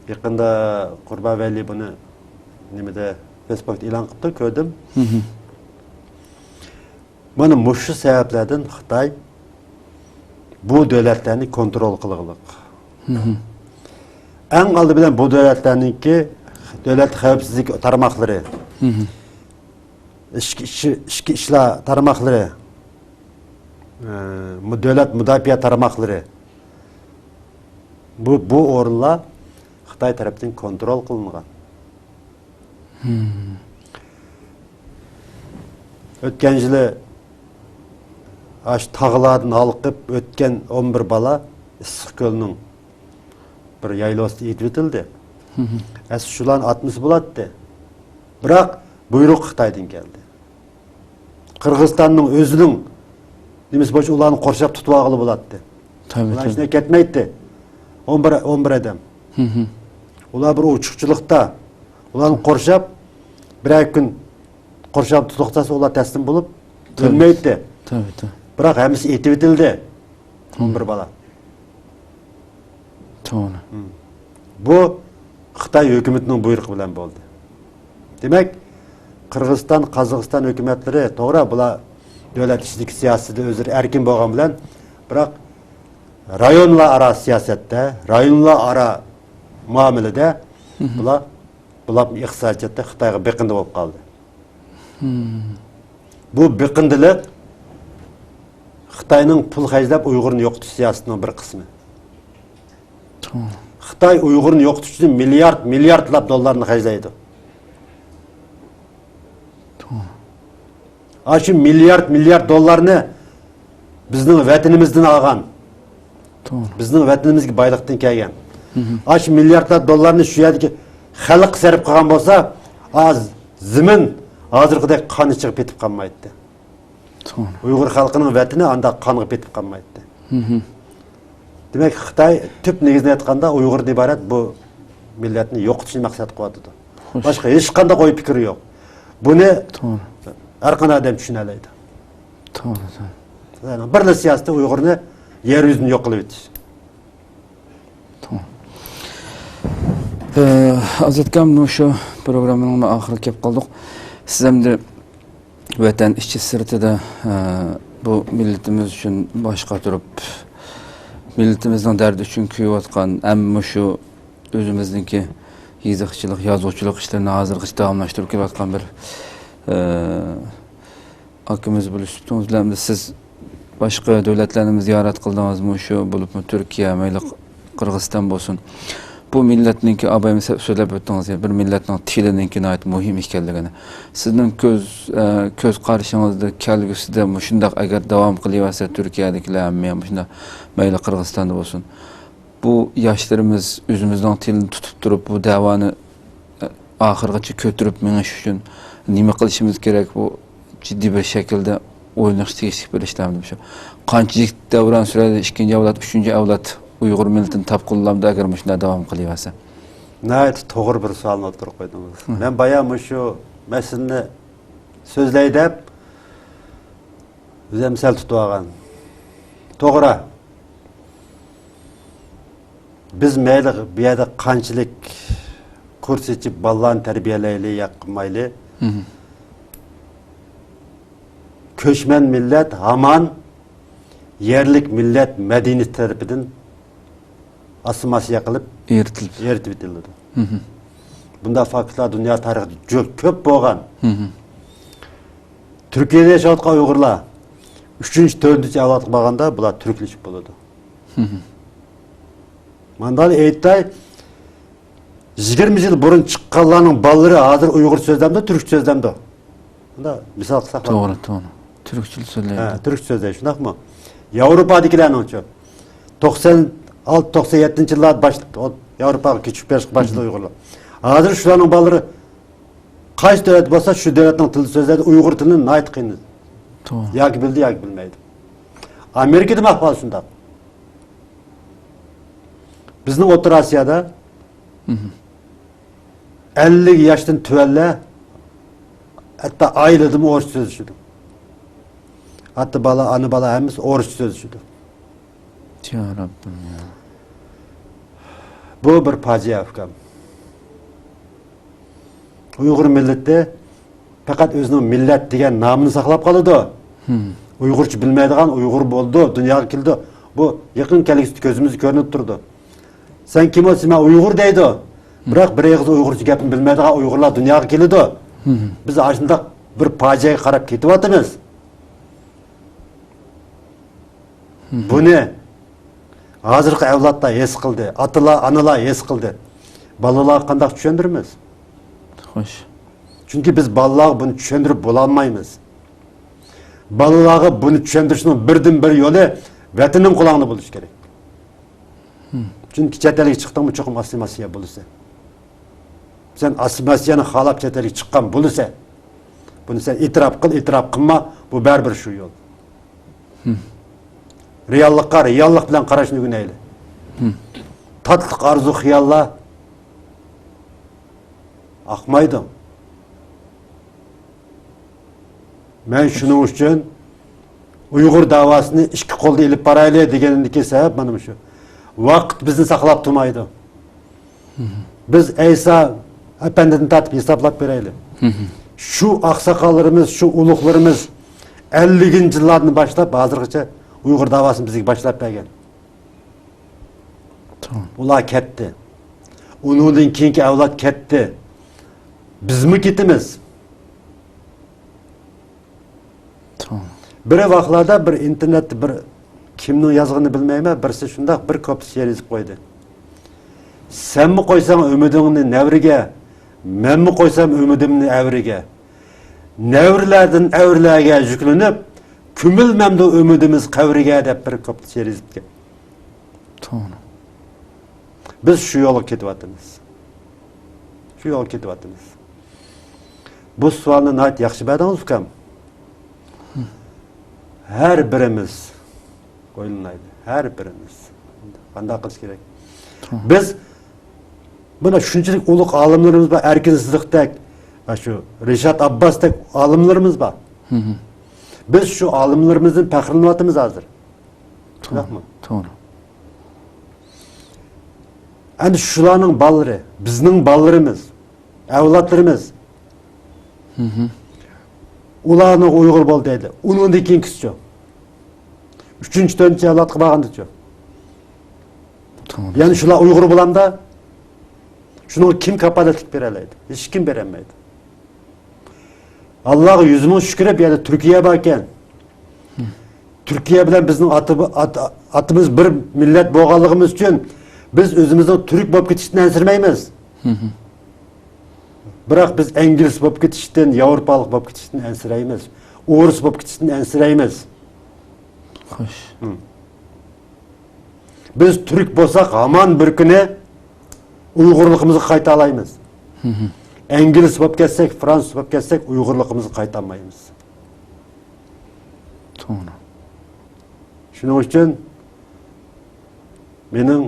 يېقىندا قۇربان ۋەلى بۇنى نېمىدە، فېيسبۇكتا ئېلان قىپتۇ، كۆردۈم. مانا مۇشۇ سەۋەبلەردىن خىتاي بۇ دۆلەتلەرنى كونترول قىلغىلىق. ئەڭ ئالدى بىلەن بۇ دۆلەتلەرنىڭكى دۆلەت خەۋپسىزلىك تارماقلىرى، ئىچكى، ئىچكى ئىشلار تارماقلىرى، ئە، دۆلەت مۇداپىئە تارماقلىرى، بۇ، بۇ ئورۇنلار خىتاي تەرىپىدىن كونترول قىلىنغان. ئۆتكەن يىلى ئاشۇ تاغلاردىن ھالقىپ ئۆتكەن ئون بىر بالا ئىسسىق كۆلنىڭ بىر يايلىۋاسىدا ئېتىۋېتىلدى. ئەسلى شۇلارنى ئاتمىسا بولاتتى. بىراق بۇيرۇق خىتايدىن كەلدى. قىرغىزىستاننىڭ ئۆزىنىڭ نېمىسى بويىچە ئۇلارنى قورشاپ تۇتۇۋالغىلى بولاتتى. ئۇلار ھېچنەگە كەتمەيتتى. ئون بىر، ئون بىر ئادەم. ئۇلار بىر ئوچۇقچىلىقتا ئۇلارنى قورشاپ، بىرەر كۈن قورشاپ تۇتۇقساس، ئۇلار تەسلىم بولۇپ ئۆلمەيتتى. بىراق ھەممىسى ئېتىۋېتىلدى. ئون بىر بالا. توغرا. بۇ خىتاي ھۆكۈمىتىنىڭ بۇيرۇقى بىلەن بولدى. دېمەك، قىرغىزىستان، قازاقىستان ھۆكۈمەتلىرى، توغرا، بۇلار دۆلەت ئىچىدىكى سىياسىتىدە ئۆزلىرى ئەركىن بولغان بىلەن، بىراق رايونلار ئارا سىياسەتتە، رايونلار ئارا مۇئامىلىدە بۇلار، بۇلار ئىقتىسادىي جەھەتتە خىتايغا بېقىندى بولۇپ قالدى. بۇ بېقىندىلىق خىتاينىڭ پۇل خەجلەپ ئۇيغۇرنى يوقىتىش سىياسىتىنىڭ بىر قىسمى. خىتاي ئۇيغۇرنى يوقىتىش ئۈچۈن مىليارد، مىلياردلاپ دوللارنى خەجلەيدۇ. ئاشۇ مىليارد، مىليارد دوللارنى بىزنىڭ ۋەتىنىمىزدىن ئالغان، بىزنىڭ ۋەتىنىمىزگە بايلىقتىن كەلگەن. ئاشۇ مىلياردلار دوللارنى شۇ يەردىكى خەلق سەرپ قىلغان بولسا، ئاز زېمىن ھازىرقىدەك قان ئىچىگە پېتىپ قالمايتتى. ئۇيغۇر خەلقىنىڭ ۋەتىنى ئانداق قانغا پېتىپ قالمايتتى. دېمەك، خىتاي تۈپ نېگىزىنى ئېيتقاندا ئۇيغۇردىن ئىبارەت بۇ مىللەتنى يوقىتىشنى مەقسەت قىلىۋاتىدۇ. باشقا ھېچقانداق ئوي پىكرى يوق. بۇنى ھەر قانداق ئادەم چۈشىنەلەيدۇ. توغرا. يەنى بىرلا سىياسىتى ئۇيغۇرنى يەر يۈزىدىن يوق قىلىۋېتىش. تامام. ئە، ئازات ئاكام، مۇشۇ پروگراممىنىڭ ئاخىرىغا كېلىپ قالدۇق. سىز ئەمدى ۋەتەن ئىچى سىرتىدا، ئە، بۇ مىللىتىمىز ئۈچۈن باش قاتۇرۇپ، مىللىتىمىزنىڭ دەردى ئۈچۈن كۆيۈۋاتقان، ھەم مۇشۇ ئۆزىمىزنىڭكى يېزىقچىلىق، يازغۇچىلىق ئىشلىرىنى ھازىرغىچە داۋاملاشتۇرۇپ كېلىۋاتقان بىر، ئە، ئاكىمىز بولۇشۇپتىڭىز بىلەن، بىز سىز باشقا دۆلەتلەرنىمۇ زىيارەت قىلدىڭىز، مۇشۇ بولۇپمۇ تۈركىيە، مەيلى قىرغىزىستان بولسۇن. بۇ مىللەتنىڭكى، ئابايىمىز سۆزلەپ ئۆتتىڭىز، بىر مىللەتنىڭ تىلىنىڭكى ناھايىتى مۇھىم ئىكەنلىكىنى. سىزنىڭ كۆز، ئە، كۆز قارىشىڭىزدا، كەلگۈسىدە مۇشۇنداق ئەگەر داۋام قىلىۋەرسە، تۈركىيەدىكىلەر ھەممە مۇشۇنداق، مەيلى قىرغىزىستاندا بولسۇن، بۇ ياشلىرىمىز ئۆزىمىزنىڭ تىلىنى تۇتۇپ تۇرۇپ، بۇ دەۋانى ئاخىرغىچە كۆتۈرۈپ مېڭىش ئۈچۈن نېمە قىلىشىمىز كېرەك؟ بۇ جىددىي بىر شەكىلدە ئويلىنىشقا تېگىشلىك بىر ئىشلارمىدى شۇ. قانچىلىك دەۋران سۈرەيلى، ئىككىنچى ئەۋلاد، ئۈچىنچى ئەۋلاد ئۇيغۇر مىللىتىنى تاپقىلىلامدۇ، ئەگەر مۇشۇنداق داۋام قىلىۋەرسە؟ ناھايىتى توغرا بىر سوئالنى ئوتتۇرىغا قويدىڭىز. مەن بايا مۇشۇ مەسىلىنى سۆزلەي دەپ، ئۆزۈم سەل تۇتۇۋالغان. توغرا. بىز مەيلى بۇ يەردە قانچىلىك كۇرس ئېچىپ بالىلارنى تەربىيەلەيلى يا قىلمايلى، كۆچمەن مىللەت ھامان يەرلىك مىللەت مەدەنىيىتى تەرىپىدىن ئاسسىمىلياتسىيە قىلىپ ئېرىتىلىپ. ئېرىتىۋېتىلىدۇ. بۇنداق فاكتلار دۇنيا تارىخىدا جۈپ كۆپ بولغان. تۈركىيەدە ياشاۋاتقان ئۇيغۇرلار ئۈچىنچى، تۆتىنچى ئەۋلادقا بارغاندا بۇلار تۈركلىشىپ بولىدۇ. ماندالا ئېيتاي، يىگىرمە يىل بۇرۇن چىققانلارنىڭ بالىلىرى ھازىر ئۇيغۇرچە سۆزلەمدۇ، تۈركچە سۆزلەمدۇ؟ مۇنداق مىسال قىلساق بولىدۇ. توغرا، توغرا. تۈركچە سۆزلەيدۇ. ھە، تۈركچە سۆزلەيدۇ، شۇنداقمۇ؟ ياۋروپادىكىلەرنىڭچۇ؟ توقسان ئالتە، توقسان يەتتىنچى يىللاردا باش-، ياۋروپاغا كۆچۈپ بېرىشقا باشلىدى ئۇيغۇرلار. ھازىر شۇلارنىڭ بالىلىرى قايسى دۆلەتتە بولسا، شۇ دۆلەتنىڭ تىلىدا سۆزلەيدۇ، ئۇيغۇر تىلىنى ناھايىتى قىيىن. توغرا. ياكى بىلدى، ياكى بىلمەيدۇ. ئامېرىكىدىمۇ ئەھۋال شۇنداق. بىزنىڭ ئوتتۇرا ئاسىيادا ئەللىك ياشتىن تۆۋەنلەر ھەتتا ئائىلىدىمۇ ئورۇسچە سۆزلىشىدۇ. ئاتا بالا، ئانا بالا ھەممىسى ئورۇسچە سۆزلىشىدۇ. يا رەببىم يا. بۇ بىر پاجىئە، ئۇكام. ئۇيغۇر مىللىتى پەقەت ئۆزىنىڭ مىللەت دېگەن نامىنى ساقلاپ قالىدۇ. ئۇيغۇرچە بىلمەيدىغان ئۇيغۇر بولىدۇ، دۇنياغا كېلىدۇ. بۇ يېقىن كەلگۈسىدە كۆزىمىزگە كۆرۈنۈپ تۇرىدۇ. سەن كىم بولسا مەن ئۇيغۇر دەيدۇ. بىراق بىر ئېغىز ئۇيغۇرچە گەپنى بىلمەيدىغان ئۇيغۇرلار دۇنياغا كېلىدۇ. بىز ئاشۇنداق بىر پاجىئەگە قاراپ كېتىۋاتىمىز. بۇنى ھازىرقى ئەۋلادلار ھېس قىلدى، ئاتىلار، ئانىلار ھېس قىلدى. بالىلارغا قانداق چۈشەندۈرىمىز؟ خوش. چۈنكى بىز بالىلارغا بۇنى چۈشەندۈرۈپ بولالمايمىز. بالىلارغا بۇنى چۈشەندۈرۈشنىڭ بىردىنبىر يولى ۋەتىنىڭ قۇلاقلىرىدا بولۇشى كېرەك. چۈنكى چەت ئەلگە چىقتىڭمۇ، چوقۇم ئاسسىمىلياتسىيە بولىسەن. سەن ئاسسىمىلياتسىيەنى خالاپ چەت ئەلگە چىققان بولىسەن. بۇنى سەن ئېتىراپ قىل، ئېتىراپ قىلما، بۇ بەرىبىر شۇ يول. رېئاللىققا رېئاللىق بىلەن قاراشنى ئۆگىنەيلى. تاتلىق ئارزۇ خىياللار ئاقمايدۇ. مەن شۇنىڭ ئۈچۈن ئۇيغۇر داۋاسىنى ئىككى قولدا ئېلىپ بارايلى دېگىنىمدىكى سەۋەب مانا مۇشۇ. ۋاقىت بىزنى ساقلاپ تۇرمايدۇ. بىز ئەيسا ئەپەندىدىن تارتىپ ھېسابلاپ بېرەيلى. شۇ ئاقساقاللىرىمىز، شۇ ئۇلۇغلىرىمىز ئەللىكىنچى يىللاردىن باشلاپ ھازىرغىچە ئۇيغۇر داۋاسىنى بىزگە باشلاپ بەرگەن. ئۇلار كەتتى. ئۇنىڭدىن كېيىنكى ئەۋلاد كەتتى. بىزمۇ كېتىمىز. بىر ۋاقىتلاردا بىر ئىنتېرنېتتا بىر، كىمنىڭ يازغىنىنى بىلمەيمەن، بىرسى شۇنداق بىر كوپلېت شېئىر يېزىپ قويدى. سەنمۇ قويساڭ ئۈمىدىڭنى نەۋرىگە، مەنمۇ قويسام ئۈمىدىمنى ئەۋرىگە. نەۋرىلەردىن ئەۋرىلەرگە يۈكلىنىپ، كۆمۈلمەمدۇ ئۈمىدىمىز قەۋرىگە، دەپ بىر كوپلېت شېئىر يېزىپتىكەن. توغرا. بىز شۇ يولغا كېتىۋاتىمىز. شۇ يولغا كېتىۋاتىمىز. بۇ سوئالنى ناھايىتى ياخشى بەردىڭىز، ئۇكام. ھەر بىرىمىز ئويلىنايلى. ھەر بىرىمىز. قانداق قىلىش كېرەك؟ توغرا. بىز مانا شۇنچىلىك ئۇلۇغ ئالىملىرىمىز بار، ئەركىن سىدىقتەك، شۇ رىشات ئابباستەك ئالىملىرىمىز بار. بىز شۇ ئالىملىرىمىزدىن پەخىرلىنىۋاتىمىز ھازىر. توغرا، شۇنداقمۇ؟ توغرا. ئەمدى شۇلارنىڭ بالىلىرى، بىزنىڭ بالىلىرىمىز، ئەۋلادلىرىمىز، مھم. ئۇلارنىڭ ئۇيغۇر بولدى دەيدۇ. ئۇنىڭدىن كېيىنكىسىچۇ؟ ئۈچىنچى، تۆتىنچى ئەۋلادقا بارغاندىچۇ؟ توغرا. يەنى شۇلار ئۇيغۇر بولامدا؟ شۇنىڭغا كىم كاپالەتلىك بېرەلەيدۇ؟ ھېچكىم بېرەلمەيدۇ. ئاللاغا يۈز مىڭ شۈكرى، بۇ يەردە تۈركىيە باركەن. تۈركىيە بىلەن بىزنىڭ ئاتا-، ئات-، ئاتىمىز بىر مىللەت بولغانلىقىمىز ئۈچۈن بىز ئۆزىمىزنىڭ تۈرك بولۇپ كېتىشتىن ئەنسىرىمەيمىز. بىراق بىز ئىنگلىز بولۇپ كېتىشتىن، ياۋروپالىق بولۇپ كېتىشتىن ئەنسىرەيمىز. ئورۇس بولۇپ كېتىشتىن ئەنسىرەيمىز. خوش. بىز تۈرك بولساق، ھامان بىر كۈنى ئۇيغۇرلۇقىمىزغا قايتالايمىز. ئىنگلىز بولۇپ كەتسەك، فرانسۇز بولۇپ كەتسەك، ئۇيغۇرلۇقىمىزغا قايتالمايمىز. توغرا. شۇنىڭ ئۈچۈن مېنىڭ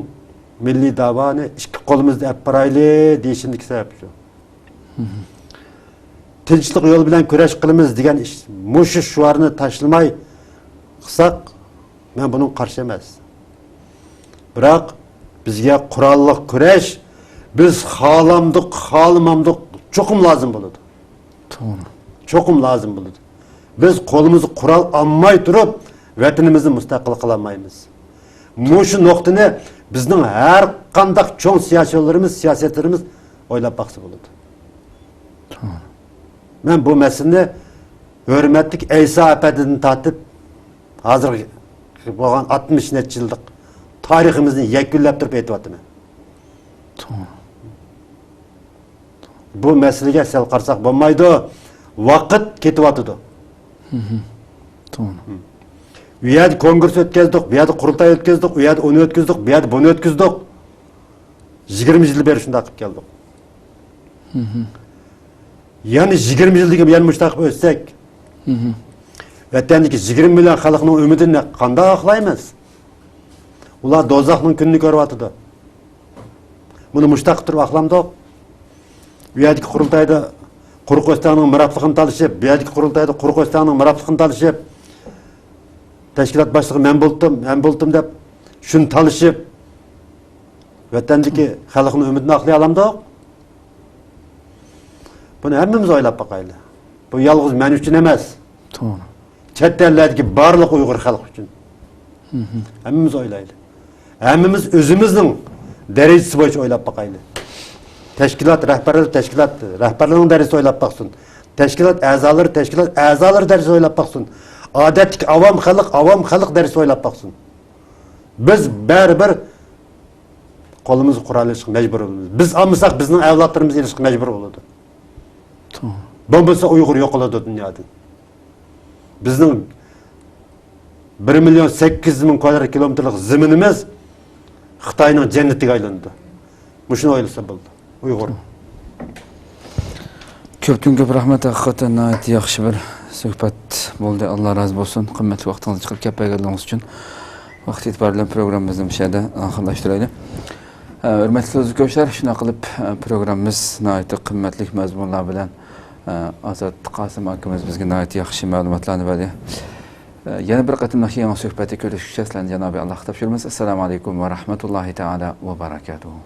مىللىي داۋانى ئىككى قولىمىزدا ئەپ بارايلى دېيىشىمدىكى سەۋەب شۇ. تىنچلىق يولى بىلەن كۈرەش قىلىمىز دېگەن ئىش، مۇشۇ شوئارنى تاشلىماي قىلساق، مەن بۇنىڭغا قارشى ئەمەس. بىراق بىزگە قوراللىق كۈرەش، بىز خالامدۇق، خالىمامدۇق، چوقۇم لازىم بولىدۇ. توغرا. چوقۇم لازىم بولىدۇ. بىز قولىمىزغا قورال ئالماي تۇرۇپ، ۋەتىنىمىزنى مۇستەقىل قىلالمايمىز. مۇشۇ نۇقتىنى بىزنىڭ ھەر قانداق چوڭ سىياسىيونلىرىمىز، سىياسەتلىرىمىز ئويلاپ باقسا بولىدۇ. توغرا. مەن بۇ مەسىلىنى ھۆرمەتلىك ئەيسا ئەپەندىدىن تارتىپ، ھازىرغا بولغان ئاتمىش نەچچە يىللىق تارىخىمىزنى يەكۈنلەپ تۇرۇپ ئېيتىۋاتىمەن. توغرا. بۇ مەسىلىگە سەل قارىساق بولمايدۇ. ۋاقىت كېتىۋاتىدۇ. توغرا. ئۇ يەردە كونگرېس ئۆتكۈزدۇق، بۇ يەردە قۇرۇلتاي ئۆتكۈزدۇق، ئۇ يەردە ئۇنى ئۆتكۈزدۇق، بۇ يەردە بۇنى ئۆتكۈزدۇق. يىگىرمە يىل بېرى شۇنداق قىلىپ كەلدۇق. يەنە يىگىرمە يىلدىن كېيىن يەنە مۇشۇنداق قىلىپ ئۆتسەك، ۋەتەندىكى يىگىرمە مىليون خەلقنىڭ ئۈمىدىنى قانداق ئاقلايمىز؟ ئۇلار دوزاخنىڭ كۈنىنى كۆرۈۋاتىدۇ. بۇنى مۇشۇنداق قىلىپ تۇرۇپ ئاقلامدۇق؟ ئۇ يەردىكى قۇرۇلتايدا قۇرۇق ئۆستەڭنىڭ مىراپلىقىنى تالىشىپ، بۇ يەردىكى قۇرۇلتايدا قۇرۇق ئۆستەڭنىڭ مىراپلىقىنى تالىشىپ، تەشكىلات باشلىقى مەن بولدۇم، مەن بولدۇم دەپ شۇنى تالىشىپ، ۋەتەندىكى خەلقنىڭ ئۈمىدىنى ئاقلىيالامدۇق؟ بۇنى ھەممىمىز ئويلاپ باقايلى. بۇ يالغۇز مەن ئۈچۈن ئەمەس. توغرا. چەت ئەللەردىكى بارلىق ئۇيغۇر خەلقى ئۈچۈن. ھەممىمىز ئويلايلى. ھەممىمىز ئۆزىمىزنىڭ دەرىجىسى بويىچە ئويلاپ باقايلى. تەشكىلات رەھبەرلىرى تەشكىلات رەھبەرلىرىنىڭ دەرىجىسى ئويلاپ باقسۇن. تەشكىلات ئەزالىرى تەشكىلات ئەزالىرى دەرىجىسى ئويلاپ باقسۇن. ئادەتتىكى ئاۋام خەلق ئاۋام خەلق دەرىجىسى ئويلاپ باقسۇن. بىز بەرىبىر قولىمىزغا قورال ئېلىشقا مەجبۇر بولىمىز. بىز ئالمىساق، بىزنىڭ ئەۋلادلىرىمىز ئېلىشقا مەجبۇر بولىدۇ. توغرا. بولمىسا، ئۇيغۇر يوقىلىدۇ دۇنيادىن. بىزنىڭ بىر مىليون سەككىز يۈز مىڭ كۋادرات كىلومېتىرلىق زېمىنىمىز خىتاينىڭ جەننىتىگە ئايلىنىدۇ. مۇشۇنى ئويلىسا بولىدۇ. ئۇيغۇر. كۆپتىن كۆپ رەھمەت، ھەقىقەتەن ناھايىتى ياخشى بىر سۆھبەت بولدى. ئاللا رازى بولسۇن، قىممەتلىك ۋاقتىڭىزنى چىقىرىپ كەپ بەرگەنلىكىڭىز ئۈچۈن. ۋاقىت ئېتىبارى بىلەن پروگراممىمىزنى مۇشۇ يەردە ئاخىرلاشتۇرايلى. ھە، ھۆرمەتلىك دوستلار، شۇنداق قىلىپ، ھە، پروگراممىمىز ناھايىتى قىممەتلىك مەزمۇنلار بىلەن، ھە، ئازات قاسىم ئاكىمىز بىزگە ناھايىتى ياخشى مەلۇماتلارنى بەردى. ھە، يەنە بىر قېتىملىق يېڭى سۆھبەتتە كۆرۈشكىچە سىلەرنى جانابى ئاللاغا تاپشۇرىمىز. ئەسسالامۇ ئەلەيكۇم ۋە رەھمەتۇللاھى تائالا ۋە بەرەكاتۇھۇ.